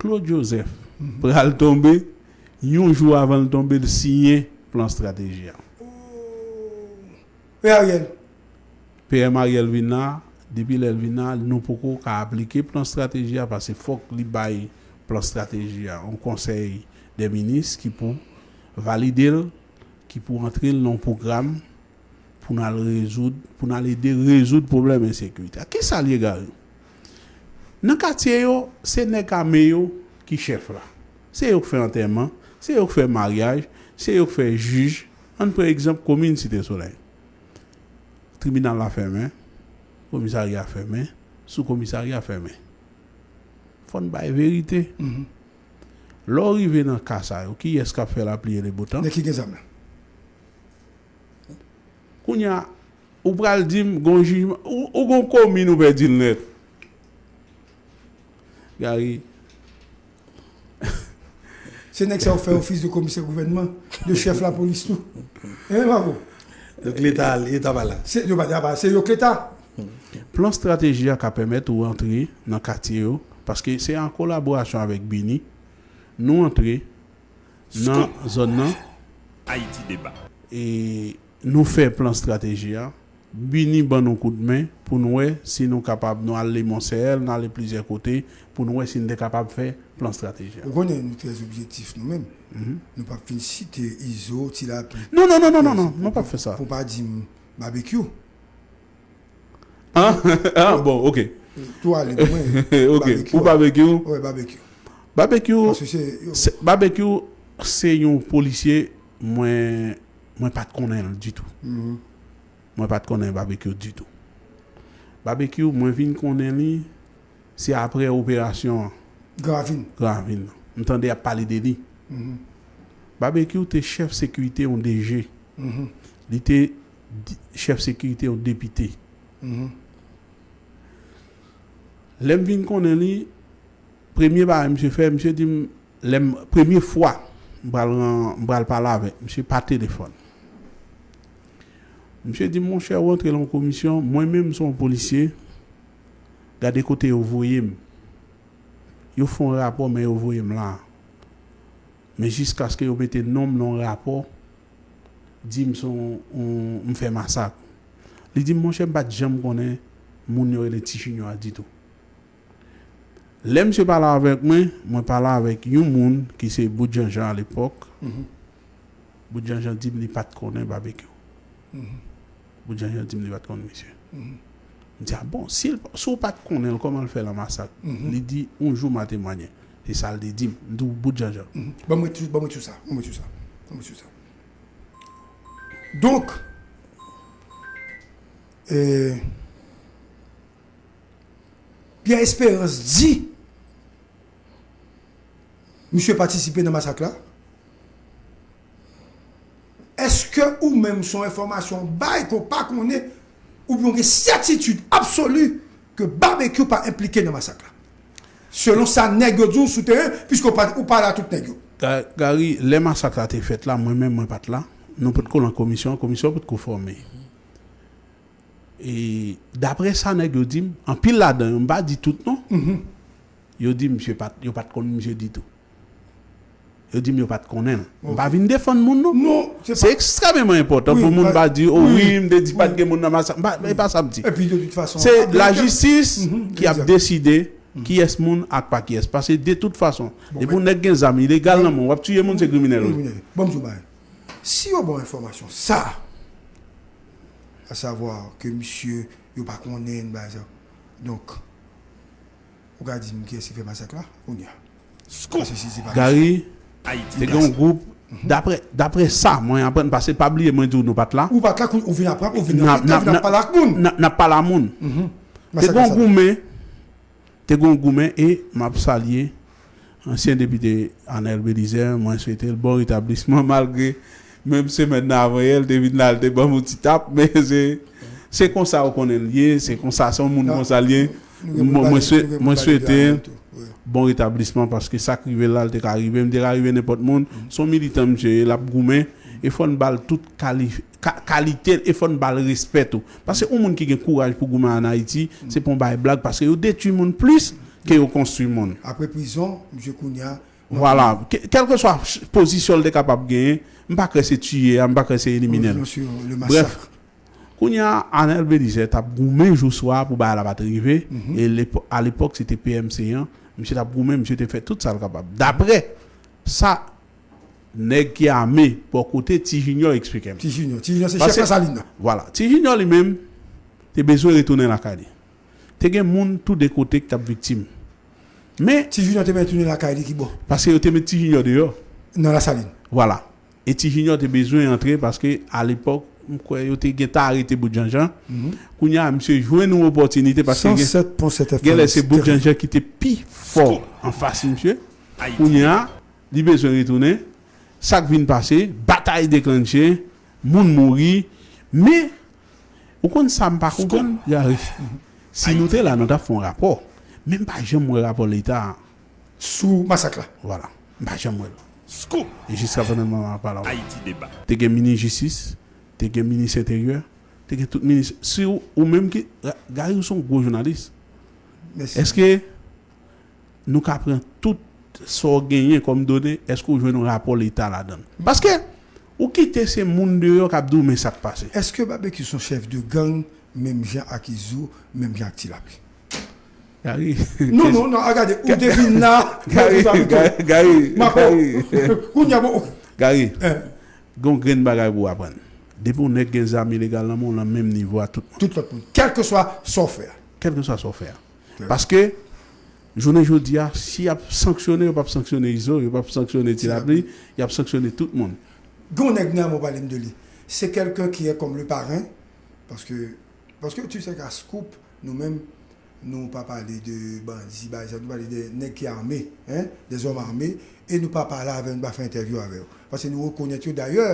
Claude Joseph pral tonbe. Yon jou avan l tonbe, l siyen plan estrateji a. E Ariel? P M Ariel vin la, depi lè l vin la, nou poko ka aplike plan estrateji a, paske fòk li bay plan estrateji a yon konsèy dè minis ki pou valide l, ki pou antre l nan yon pwogram pou n al rezoud, pou n al ede rezoud pwoblèm ensekirite a. Kisa l ye, Gary? Nan katye yo, se nèg ame yo ki chèf la. Se yo k fè antèman, se yo k fè maryaj, se yo k fè jij. Ann pran egzanp komin Site Solèy. Tribinal la fèmen, komisarya fèmen, sou komisarya fèmen. Fò n bay verite. Lè w rive nan ka sa yo, kiyès k ap fè lapli e le botan? Nèg ki gen zam nan. Kounye a, ou pral di m, gon jijman, ou, ou gon komin ou pèdi l nèt. Gary. Se nèg sa yo fè ofis de komisè gouvènman, de chèf lapolis tou. E pa bon. Donk Leta, Leta pa la. Se, yo pa, pa, se yo k Leta. Plan estrateji a ka pèmèt ou antre nan katye yo, paske se an kolaborasyon avèk Bini, nou antre nan zòn nan. Ayiti Deba. E nou fè plan estrateji a, Bini ban nou kout men pou nou wè si nou kapab, nou ale Mont Seyèl, nou ale plizyè kote pou nou wè si nou te kapab fè plan estrateji a. Ou konnen nou trè objektif nou menm. Nou p ap fin site Izo, Ti Lapli. Non, non, non, non, non, non, nou p ap fè sa. Pou pa di m Babekyou. Ah, ah, bon, ok. Tou ale pou mwen. Ok, pou Babekyou. Wi, Babekyou. Babekyou, se, Babekyou, se yon polisye mwen, mwen pa t konnen l ditou. Mwen pa t konnen Babekyou ditou. Babekyou, mwen vin konnen li, se apre operasyon Gran Ravin. Gran Ravin nan. M tande y ap pale de li. Babekyou te chèf sekirite yon D G. Li te di- chèf sekirite yon depite. Lè m vin konnen li, premye bagay misye fè, misye di m, lè m, premye fwa m pral, ran- m pral pale avèk misye pa telefòn. Misye di m, monchè, ou antre nan yon komisyon, mwen menm m se yon polisye, gade kote yo voye m. Yo fè yon rapò, men yo voye m la. Men jiskaske yo mete non m nan yon rapò, di m se yon, yon- m fè masak. Li di m, monchè, m pa t janm konnen moun yo rele Ti Junior a ditou. Lè misye pale avèk mwen, mwen pale avèk yon moun ki se Bout Janjan alepòk. Bout Janjan di m li pa t konnen Babekyou. Bout Janjan di m li pa t konn misye. M di, a bon, si, l- si w pa t konnen l, kòman l fè l an masak? Li di, yon jou m a temwanye. Se sa l te di m. M di w, Bout Janjan. Ban mwen tou, ban mwen tou sa. Ban mwen tou sa. Ban mwen tou sa. Donk, euh, Pierre Espérance di misye patisipe nan masak la. Èske ou menm se yon enfòmasyon w bay ke w pa konnen oubyen w gen sètitid absoli ke Babekyou pa enplike nan masak la? Selon sa nèg yo di w sou teren, piske w pa- ou pale a tout nèg yo. Ga- Gary, lè masak la te fèt la, mwen menm mwen pa t la. Nou potko lan komisyon an, komisyon an potko fòme. E daprè sa nèg yo di m, anpil ladan yo, m pa di tout non, yo di misye pa t- yo pa t konn misye ditou. Yo di m yo pa t konnen l. M pa vin defann moun non. Se ekstrèmeman enpòtan pou moun pa di, o wi, m te di pa t gen moun nan masak. M pa- E pa sa m di. Se lajistis ki ap deside kiyès moun ak pa kiyès. Paske de tout fason, depi yon nèg gen zam ilegal nan men w, w ap tiye moun, se kriminèl ou ye. Bon, m di w bagay. Si yo ba w enfòmasyon sa, asavwa ke misye, yo pa konnen, bagay sa, donk, ou ka di m kiyès ki fè masak la, kounye a. Paske si se pa misye. Gary, te gen yon gwoup, daprè daprè sa mwen aprann, paske pa bliye mwen di w nou pa t la. Ou pa t la, ou vin aprann, ou vin nan Twitter, ou vin ap pale ak moun. N ap pale a moun. Te gen yon goumen, te gen yon goumen e m ap salye ansyen depite Arnel Belizaire, mwen swete l bon retablisman malgre menm semèn nan avan yè l te vin la, l te ban m yon ti tap, men se se konsa ou konnen l ye, se konsa, se yon moun konsa l ye. Mwen swete bon retablisman paske sa k rive l la, l te ka rive, m te ka rive nenpòt moun. Se yon militan misye ye, l ap goumen e fò n ba l tout kalite l e fò n ba l respè tou. Paske yon moun ki gen kouraj pou goumen an Ayiti, se pa yon bagay blag paske yo detwi moun plis ke yo konstwi moun. Apre prizon, misye kounye a. Vwala. Kèlkeswa pozisyon l te kapab genyen, m pa kwè se tiye a, m pa kwè se elimine l. Brèf, kounye a, Arnel Belizaire t ap goumen jou swa pou bagay la pa t rive, e alepòk se te P M C an, misye t ap goumen, misye te fè tout sa l kapab. Daprè sa nèg ki ame bò kote Ti Junior eksplike m. Ti Junior, Ti Junior se chèf Lasalin nan. Vwala. Ti Junior li menm te bezwen retounen lakay li. Te gen moun tou de kote ki t ap viktim. Men. Ti Junior te bezwen retounen lakay li ki bò? Paske yo te met Ti Junior deyò. Nan Lasalin. Vwala. E Ti Junior te bezwen antre paske alepòk, m kwè yo te gentan arete Bout Janjan. Kounye a, misye jwenn yon opòtinite paske gen, genlè se Bout Janjan ki te pi fò anfas misye. Kounye a, li bezwen retounen. Sa k vin pase, batay deklanche, moun mouri. Men, ou konn sa m pa konprann, Gary? Si nou te la, nou t ap fè yon rapò. Men m pa janm wè rapò Leta a. Sou masak la. Vwala. M pa janm wè l. E jiska prezan mwen ap pale avè w. Te gen minis jistis, te gen minis enteryè, te gen tout minis. Si ou, ou menm ki, Gary, ou se yon gwo jounalis. Èske nou ka pran tout sa w genyen kòm done, èske w jwenn yon rapò Leta ladan l? Paske ou kite se moun deyò k ap di w men sa k pase. Èske Babekyou se yon chèf de gang menm jan ak Izo, menm jan ak Ti Lapli? Gary. Non, non, non, a gade, ou te vin la. Gary, Gary, Gary. Kounye a bon. Gary, gen yon grenn bagay pou w aprann. Depi yon nèg gen zam ilegal nan men w, w nan menm nivo a tout moun. Tout lòt moun. Kèlkeswa sa w fè a. Kèlkeswa sa w fè a. Paske, jounen jodi a, si y ap sanksyone, yo p ap sanksyone Izo, yo p ap sanksyone Ti Lapli, y ap sanksyone tout moun. Gen yon nèg nan mwen pale m de li. Se quelqu'un qui est comme le parrain, paske, paske tu sais qu'à Scoop, nou menm, Nou pa pale de bandi, bagay sa, nou pale de nèg ki ame, hein, des hommes armés, e nou pa pale avè yo, nou pa fè entèvyou avè yo. Paske nou rekonèt yo, dayè,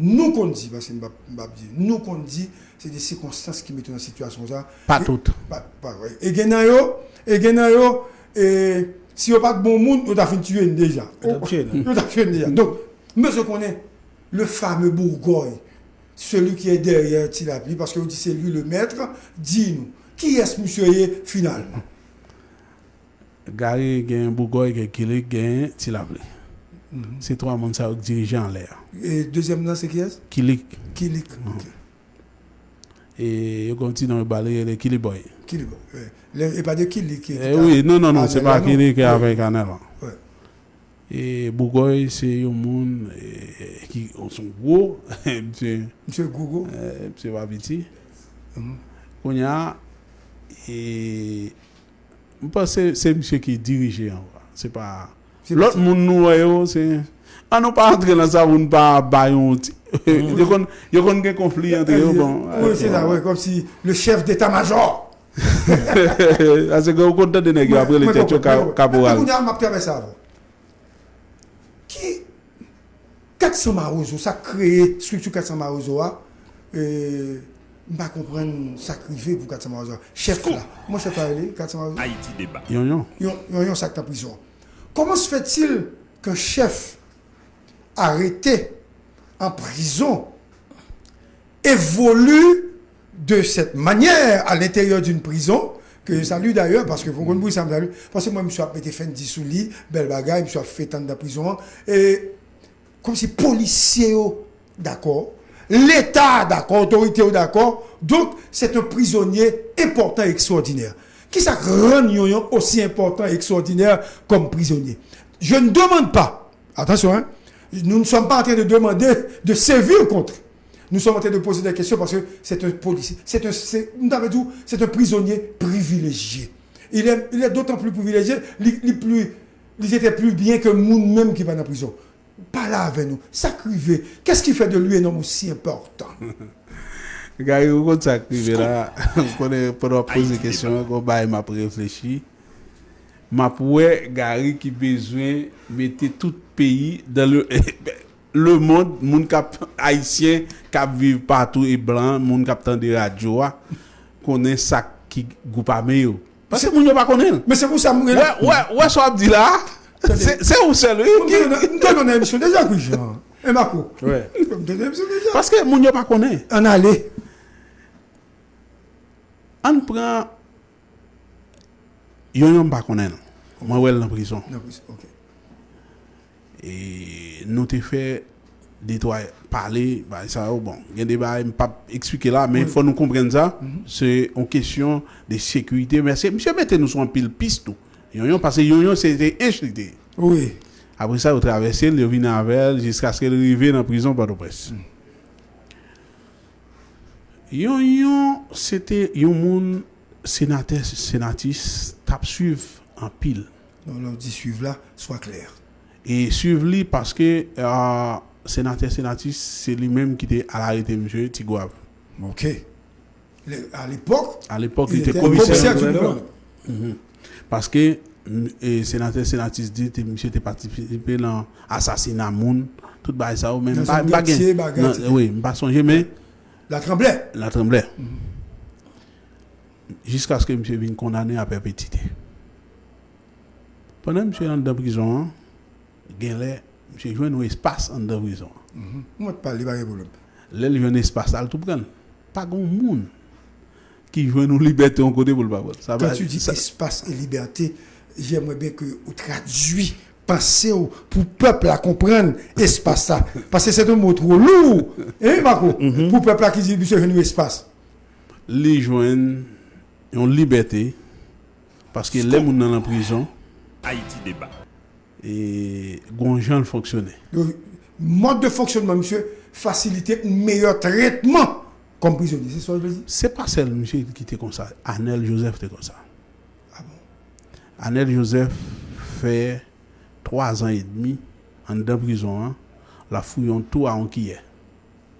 nou konn di, paske m p ap, m p ap di, nou konn di, se de sikonstans ki mete yo nan sitiyasyon sa. Pa tout. Pa, pa, e gen nan yo, e gen nan yo, e, si yo pa t bon moun, yo ta fin tiye n deja. Yo t ap tiye n. Yo t ap tiye n deja. Donk, m bezwen konnen le fameux Bourgoy, celui qui est derrière Ti Lapli, paske yo di se li le maître, di nou, kiyès misye ye finalman? Gary, gen Bourgoy, gen Kilik, gen Ti Lapli. Se twa moun sa yo k dirije anlè a. E dezyèm nan se kiyès? Kilik. Kilik, ok. E yo gen yon ti non yo ba li, rele Kili Boy. Kili Boy, wi. E pa de Kilik ki Eh wi, non, non, non, se pa Kilik ki avèk Anèl lan. E Bourgoy se yon moun eh, ki se yon gwo, misye, Misye gwo gwo. eh, misye pa piti. Kounye a, e, m panse se misye ki dirije an. Se pa lòt moun nou wè yo, se, an nou pa antre nan sa pou n pa ba yon ti, yo konn, yo konn gen konfli antre yo, bon. Wi, se sa, wi, kòmsi le chef d'état-major. Paske ou konn tande nèg yo ap rele tèt yo ka- kaporal. Kounye a, m ap travèse avè w. Ki Kat San Mawozo, sa k kreye estrikti Kat San Mawozo a, e, m pa konprann sa k rive pou Kat San Mawozo a. Chèf la, kòman chèf la rele, Kat San Mawozo? Ayiti Deba. Yonyon. Yon, yon, yon sa k nan prizon. Comment se fait-il qu'un chef arrêté en prison évolue de cette manière à l'intérieur d'une prison, que je salue d'ailleurs, paske fò konn pou sa m salye, paske mwen, misye ap mete Fendi sou li, bèl bagay, misye ap fete anndan prizon an, e kòmsi polisye yo dakò, Leta dakò, otorite yo dakò, donk, c'est un prisonnier important et extraordinaire. Kisa k rann Yonyon aussi important et extraordinaire comme prisonnier? Je ne demande pas, attention, hein, nous ne sommes pas en train de demander de sévir contre. Nous sommes en train de poser des questions parce que c'est un policier, c'est un, c'est, nou ta vle di, c'est un prisonnier privilégié. Il est, il est d'autant plus privilégié, li, li plus, li te plus bien que moun menm ki pa nan prizon. Pale avè nou. Sa k rive? Qu'est-ce qui fait de lui un homme aussi important? Gary, ou konn sa k rive la? Ou konnen pandan w ap poze kesyon an, gon bagay m ap reflechi. M ap wè Gary ki bezwen mete tout peyi dans le, le monde, moun k ap, ayisyen k ap viv patou e blan, moun k ap tande radyo a, konnen sa ki gwoup ame yo. Paske moun yo pa konnen l. Men se pou sa m rele. Wè, wè, wè sa w ap di la a. Se, se ou sèl, wi. M te nan emisyon deja, Christian. E Marco. M te nan emisyon deja. Paske moun yo pa konnen. Ann ale. Ann pran Yonyon, m pa konnen l. Mwen wè l nan prizon. Nan prizon, ok. E nou te fè de twa pale, bagay sa yo, bon, gen de bagay m p ap eksplike la, men fò nou konprann sa, se yon kesyon de sekirite, men se, misye mete nou sou anpil pis tou. Yonyon, paske Yonyon se te ench li te ye. Wi. Apre sa, yo travèse l, yo vin avè l, jiskaske l rive nan prizon Pòtoprens. Yonyon, se te yon moun, senatè, senatis, t ap swiv anpil. Non, lè w di swiv la, swa klè. E swiv li paske, ah, senatè, senatis, se li menm ki te al arete misye, Ti Gwav. Ok. A lepòk, a lepòk, li te komisè gouvènman. Paske, e, senatè, senatis di, te, misye te patisipe nan asasina moun, tout bagay sa yo, men m pa, m pa gen, wi, m pa sonje, men Latranblè. Latranblè. Jiskaske misye vin kondane a pèpetite. Pandan misye anndan prizon an, genlè, misye jwenn yon espas anndan prizon an. Mwen pale, pa gen pwoblèm. Lè l jwenn espas la, l tou pran l. Pa gen yon moun ki jwenn yon libète yon kote pou l pa pran l. Quand tu dis espace et liberté, j'aimerais bien que ou tradui panse w pou pèp la konprann espas la. Paske se yon mo two lou, hein, Marco? Pou pèp la ki di misye jwenn yon espas. Li jwenn yon libète, paske lè moun nan nan prizon, Ayiti Deba. E gon jan l fonksyone. Mòd de fonksyonman misye fasilite yon meyè tretman kòm prizonye. Se sa w vle di? Se pa sèl misye ki te konsa. Anèl Jozèf te konsa. Ah bon? Anèl Jozèf fè twa zan edmi anndan prizon an, l ap fouye yon tou a yon kiyè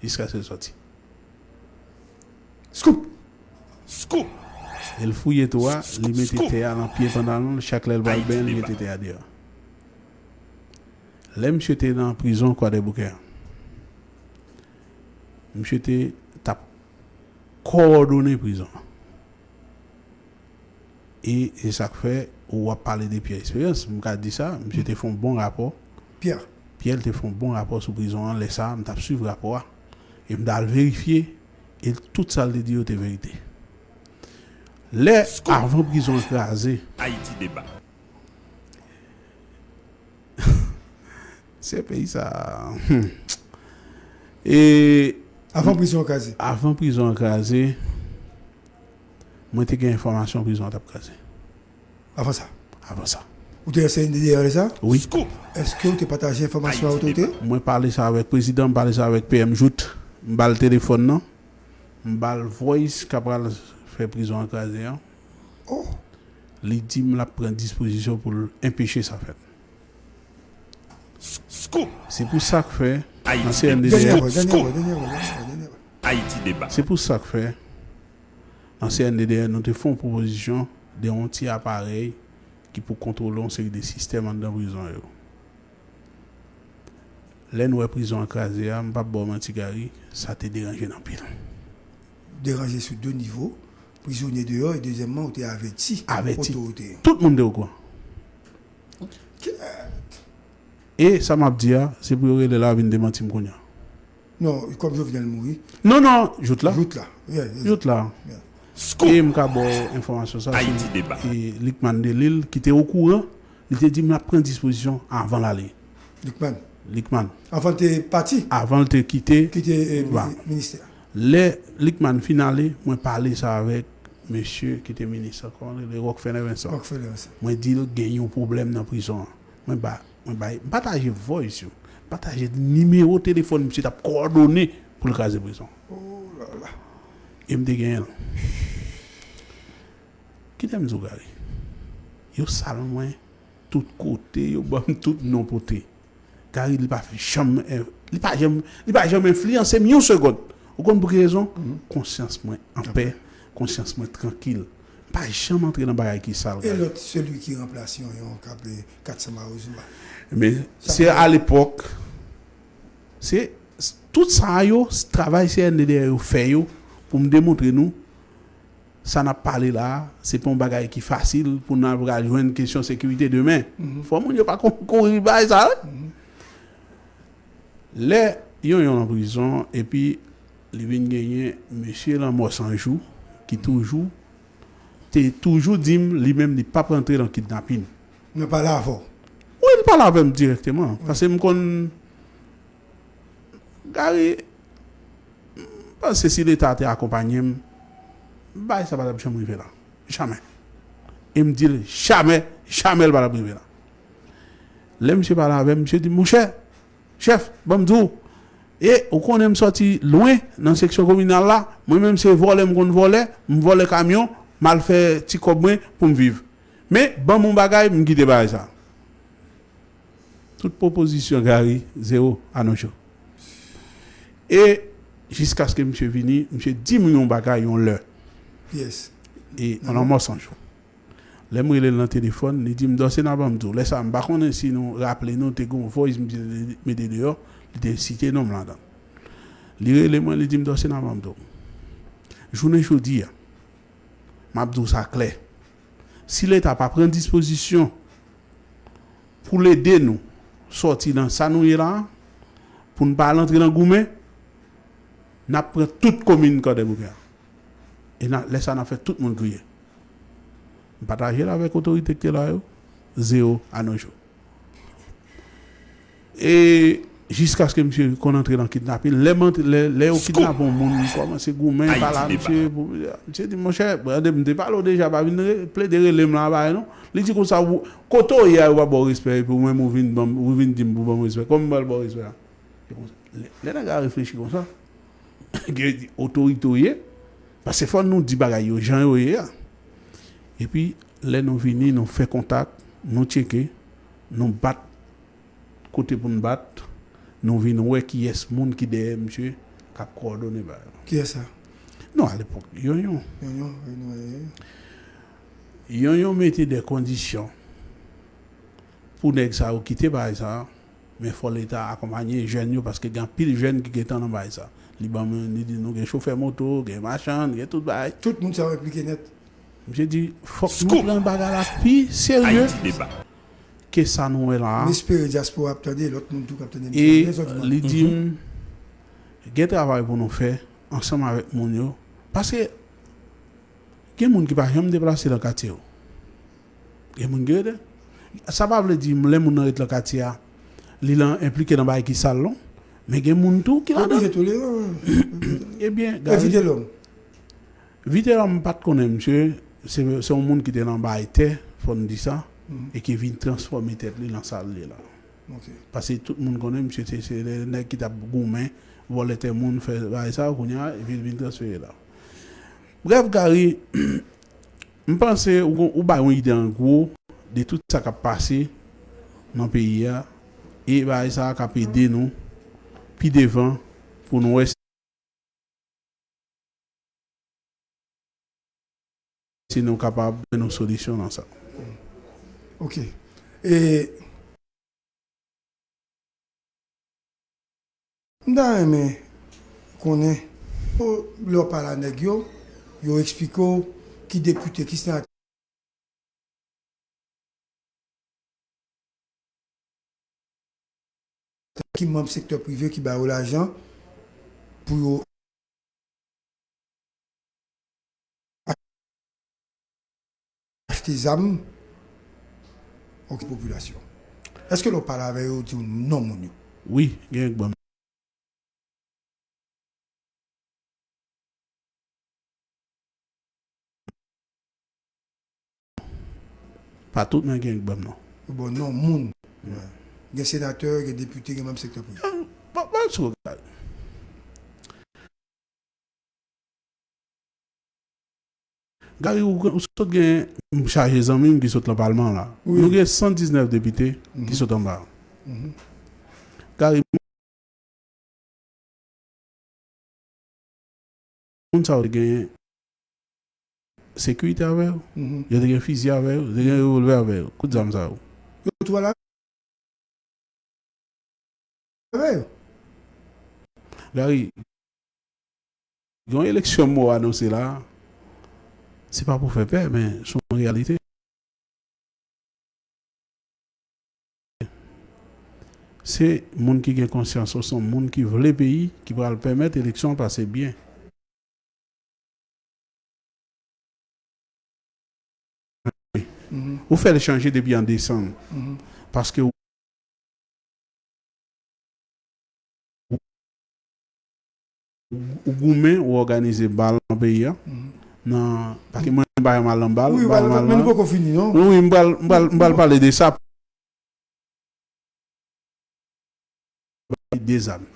jiskaske l sòti. Scoop! Scoop! E l fouye tou a, li mete tè a nan pye pantalon l, chak lè l pral benyen, li jete tè a deyò. Lè misye te nan prizon Kwadèboukè a, misye te t ap kowòdone prizon an. E se sa k fè ou w ap pale de Pierre Espérance, m ka di sa, misye te fè yon bon rapò. Pierre. Pierre te fè yon bon rapò sou prizon an, lè sa a, m t ap swiv rapò a. E m t al verifye, e tout sa l te di yo te verite. Lè avan prizon an kraze, Ayiti deba. Se peyi sa. Hmm. E avan prizon an kraze. Avan prizon an kraze, mwen te gen enfòmasyon prizon an t ap kraze. Avan sa. Avan sa. Ou te nan C N D D lè sa? Wi. Èske ou te pataje enfòmasyon a otorite? Mwen pale sa avèk prezidan, m pale sa avèk P M Jouthe. M ba l telefòn nan. M ba l voice k ap pral fè prizon an kraze an. Oh. Li di m l ap pran dispozisyon pou l enpeche sa fèt. Scoop. Se pou sa k fè nan C N D D. Dènye vwa, dènye vwa, dènye vwa, dènye vwa, dènye vwa. Ayiti deba. Se pou sa k fè nan C N D D nou te fè yon pwopozisyon de yon ti aparèy ki pou kontwole yon seri de sistèm anndan prizon yo. Lè n wè prizon an kraze a, m p ap ba w manti, Gary, sa te deranje n anpil. Deranje sou de nivo, prizonye deyò, e dezyèmman, ou te avèti otorite yo. Tout moun te okouran. Kèt. E sa m ap di a, se pou yo rele la vin demanti m kounye a. Non, kòm Jovenel mouri. Non, non, Jouthe la. Jouthe la. Yeah, yeah, Jouthe la. Yeah. E m ka ba w enfòmasyon sa, se, e, Lucmane Delille ki te okouran, li te di m l ap pran dispozisyon avan l ale. Lucmane. Lucmane. Avan l te pati? Avan l te kite. Kite, e, ministè. Lè Lucmane fin ale, mwen pale sa avèk mesye ki te minis lan, kòman l rele, Rockfeller Vincent. Rockfeller Vincent. Mwen di l gen yon pwoblèm nan prizon an. Mwen ba, mwen bay, m pataje voice yo. M pataje nimewo telefòn misye t ap kowòdone pou l kraze prizon. Oh la la. E m te genyen l. Kite m di w, Gary. Yo sal mwen tout kote, yo ban m tout non pote. Gary, li pa fè janm, eh, li pa janm, li pa janm enfliyanse m yon segonn. Ou konn pou ki rezon? Konsyans mwen anpè, konsyans mwen trankil. M pa janm antre nan bagay ki sal, Gary. E lòt, seli ki ranplase yon, yon k aple Katsan Mawozo a? Men, se alepòk, se, tout sa yo, travay C N D D yo fè yo, pou m demontre nou, sa n ap pale la a, se pa yon bagay ki fasil pou n al pral jwenn kesyon sekirite demen. Fò moun yo pa kon-, kouri bay sa, wi. Lè Yonyon nan prizon, epi li vin genyen mesye Lanmò Sanjou, ki toujou, te toujou di m, li menm, li p ap rantre nan kidnapin. Mwen pale avè w. Wi, li pale avè m dirèkteman. Paske m konn Gary, m panse si Leta te akonpanye m, bagay sa pa t ap janm rive la. Jamè. E m di l, jamè, jamè l pa t ap rive la. Lè misye pale avè m, misye di m, monchè, chèf, ban m di w, e ou konnen m sòti lwen nan seksyon kominal la, mwen menm se vòlè m konn vòlè, m vòlè kamyon, m al fè ti kòb mwen pou m viv. Men, ban m yon bagay, m kite bagay sa. Tout pwopozisyon Gary, zewo, a nos jours. E jiskaske misye vini, misye di m yon bagay yon lè. Yes. E Lanmò Sanjou. Lè m rele l nan telefòn, li di m, Dorcéna, ban m di w. Lè sa a, m pa konnen si nou raple nou, te gen yon voice misye te mete deyò, li te site non m ladan. Li rele mwen, li di m, Dorcéna, ban m di w. Jounen jodi a, m ap di w sa klè. Si Leta pa pran dispozisyon pou l ede nou sòti nan sa nou ye la a, pou n pa al antre nan goumen, n ap pran tout komin Kwadèboukè a. E n a, lè sa a, n ap fè tout moun kriye. M pataje l avèk otorite ki te la yo, zewo, a nos jours. E jiskaske misye konn antre nan kidnapin, lè, lè, lè yo kidnape yon moun, m kòmanse goumen, pale a misye, pou, misye di, monchè, tande, m te pale w deja, pa vin re-, plede rele m la, pa non. Li di konsa, ou, kote w ye a, yo pa ba w respè, epi ou menm ou vin ban m, ou vin di m pou ban m respè. Kòman m pral ba w respè a? Se konsa. Lè, lè nèg la reflechi konsa, gen otorite w ye, paske fò nou di bagay yo jan yo ye a. Epi, lè nou vini, nou fè kontak, nou tcheke, nou bat kote pou n bat, nou vin wè kiyès moun ki dèyè misye k ap kowòdone bagay la. Kiyès sa? Non, alepòk, Yonyon. Yonyon, Yonyon, Yonyon. Yon, yon mete de kondisyon pou nèg sa yo kite bagay sa, men fò Leta akonpanye jèn yo, paske gen anpil jèn ki gentan nan bagay sa. Li ban mwen, li di nou gen chofè moto, gen machann, gen tout bagay. Tout moun sa yo enplike nèt. Misye di, fòk nou pran bagay la pi serye ke sa nou wè la a. M espere dyaspora ap tande, lòt moun tou k ap tande. E li di m, gen travay pou nou fè ansanm avèk moun yo. Paske gen moun ki pa janm deplase nan katye yo. Gen moun ki rete. Sa pa vle di lè moun nan ret nan katye a, li lan enplike nan bagay ki sal non. Men gen moun tou ki ladan. Oblije toleran. Ebyen, Gary. Evite lòm. Vitelòm m pa t konnen misye, se, se yon moun ki te nan bay tè, fò n di sa, e ki vin transfòme tèt li nan sa l ye la. Paske tout moun konnen misye se, se nèg ki t ap goumen, vòlè tè moun, fè bagay sa, kounye a, epi l vin transfere la. Brèf, Gary, m panse ou, ou bay yon ide an gwo de tout sa k ap pase nan peyi a, e bagay sa a k ap ede nou pi devan pou nou wè si nou kapab jwenn yon solisyon nan sa. Ok. E m ta renmen konnen, lè w pale a nèg yo, yo eksplike w ki depite, ki senatè, ki manm sektè prive ki ba yo lajan pou yo achte zam, ok, popilasyon. Èske lè w pale avè yo, yo di w non moun yo? Wi, gen yon bann. Pa tout nèg gen bòm non. Bon, non, moun. Gen senatè, gen depite, gen manm sektè prive. Bon, bon, sou Gary. Gary, ou, ou sot gen, m chaje zanmi m ki sot lan palman la. Wi. Nou gen san diznèf depite ki sot anba. Gary, moun sa yo te gen sekirite avè yo. Yo te gen fizi avè yo, yo te gen revolvè avè yo. Kout zam sa yo. Yo tou al avè yo. Gary, gen yon eleksyon m wè w anonse la, se pa pou fè pè, men se yon reyalite. Se moun ki gen konsyans, se yon moun ki vle peyi, ki pral pèmèt eleksyon an pase byen. Ou fè l chanje depi an desanm. Paske ou, ou goumen, ou òganize bal nan peyi a. Nan, paske mwen, m pa yon mal nan bal, wi, m pa yon mal nan. Wi, m pral, m pral, m pral pale de sa. De zam.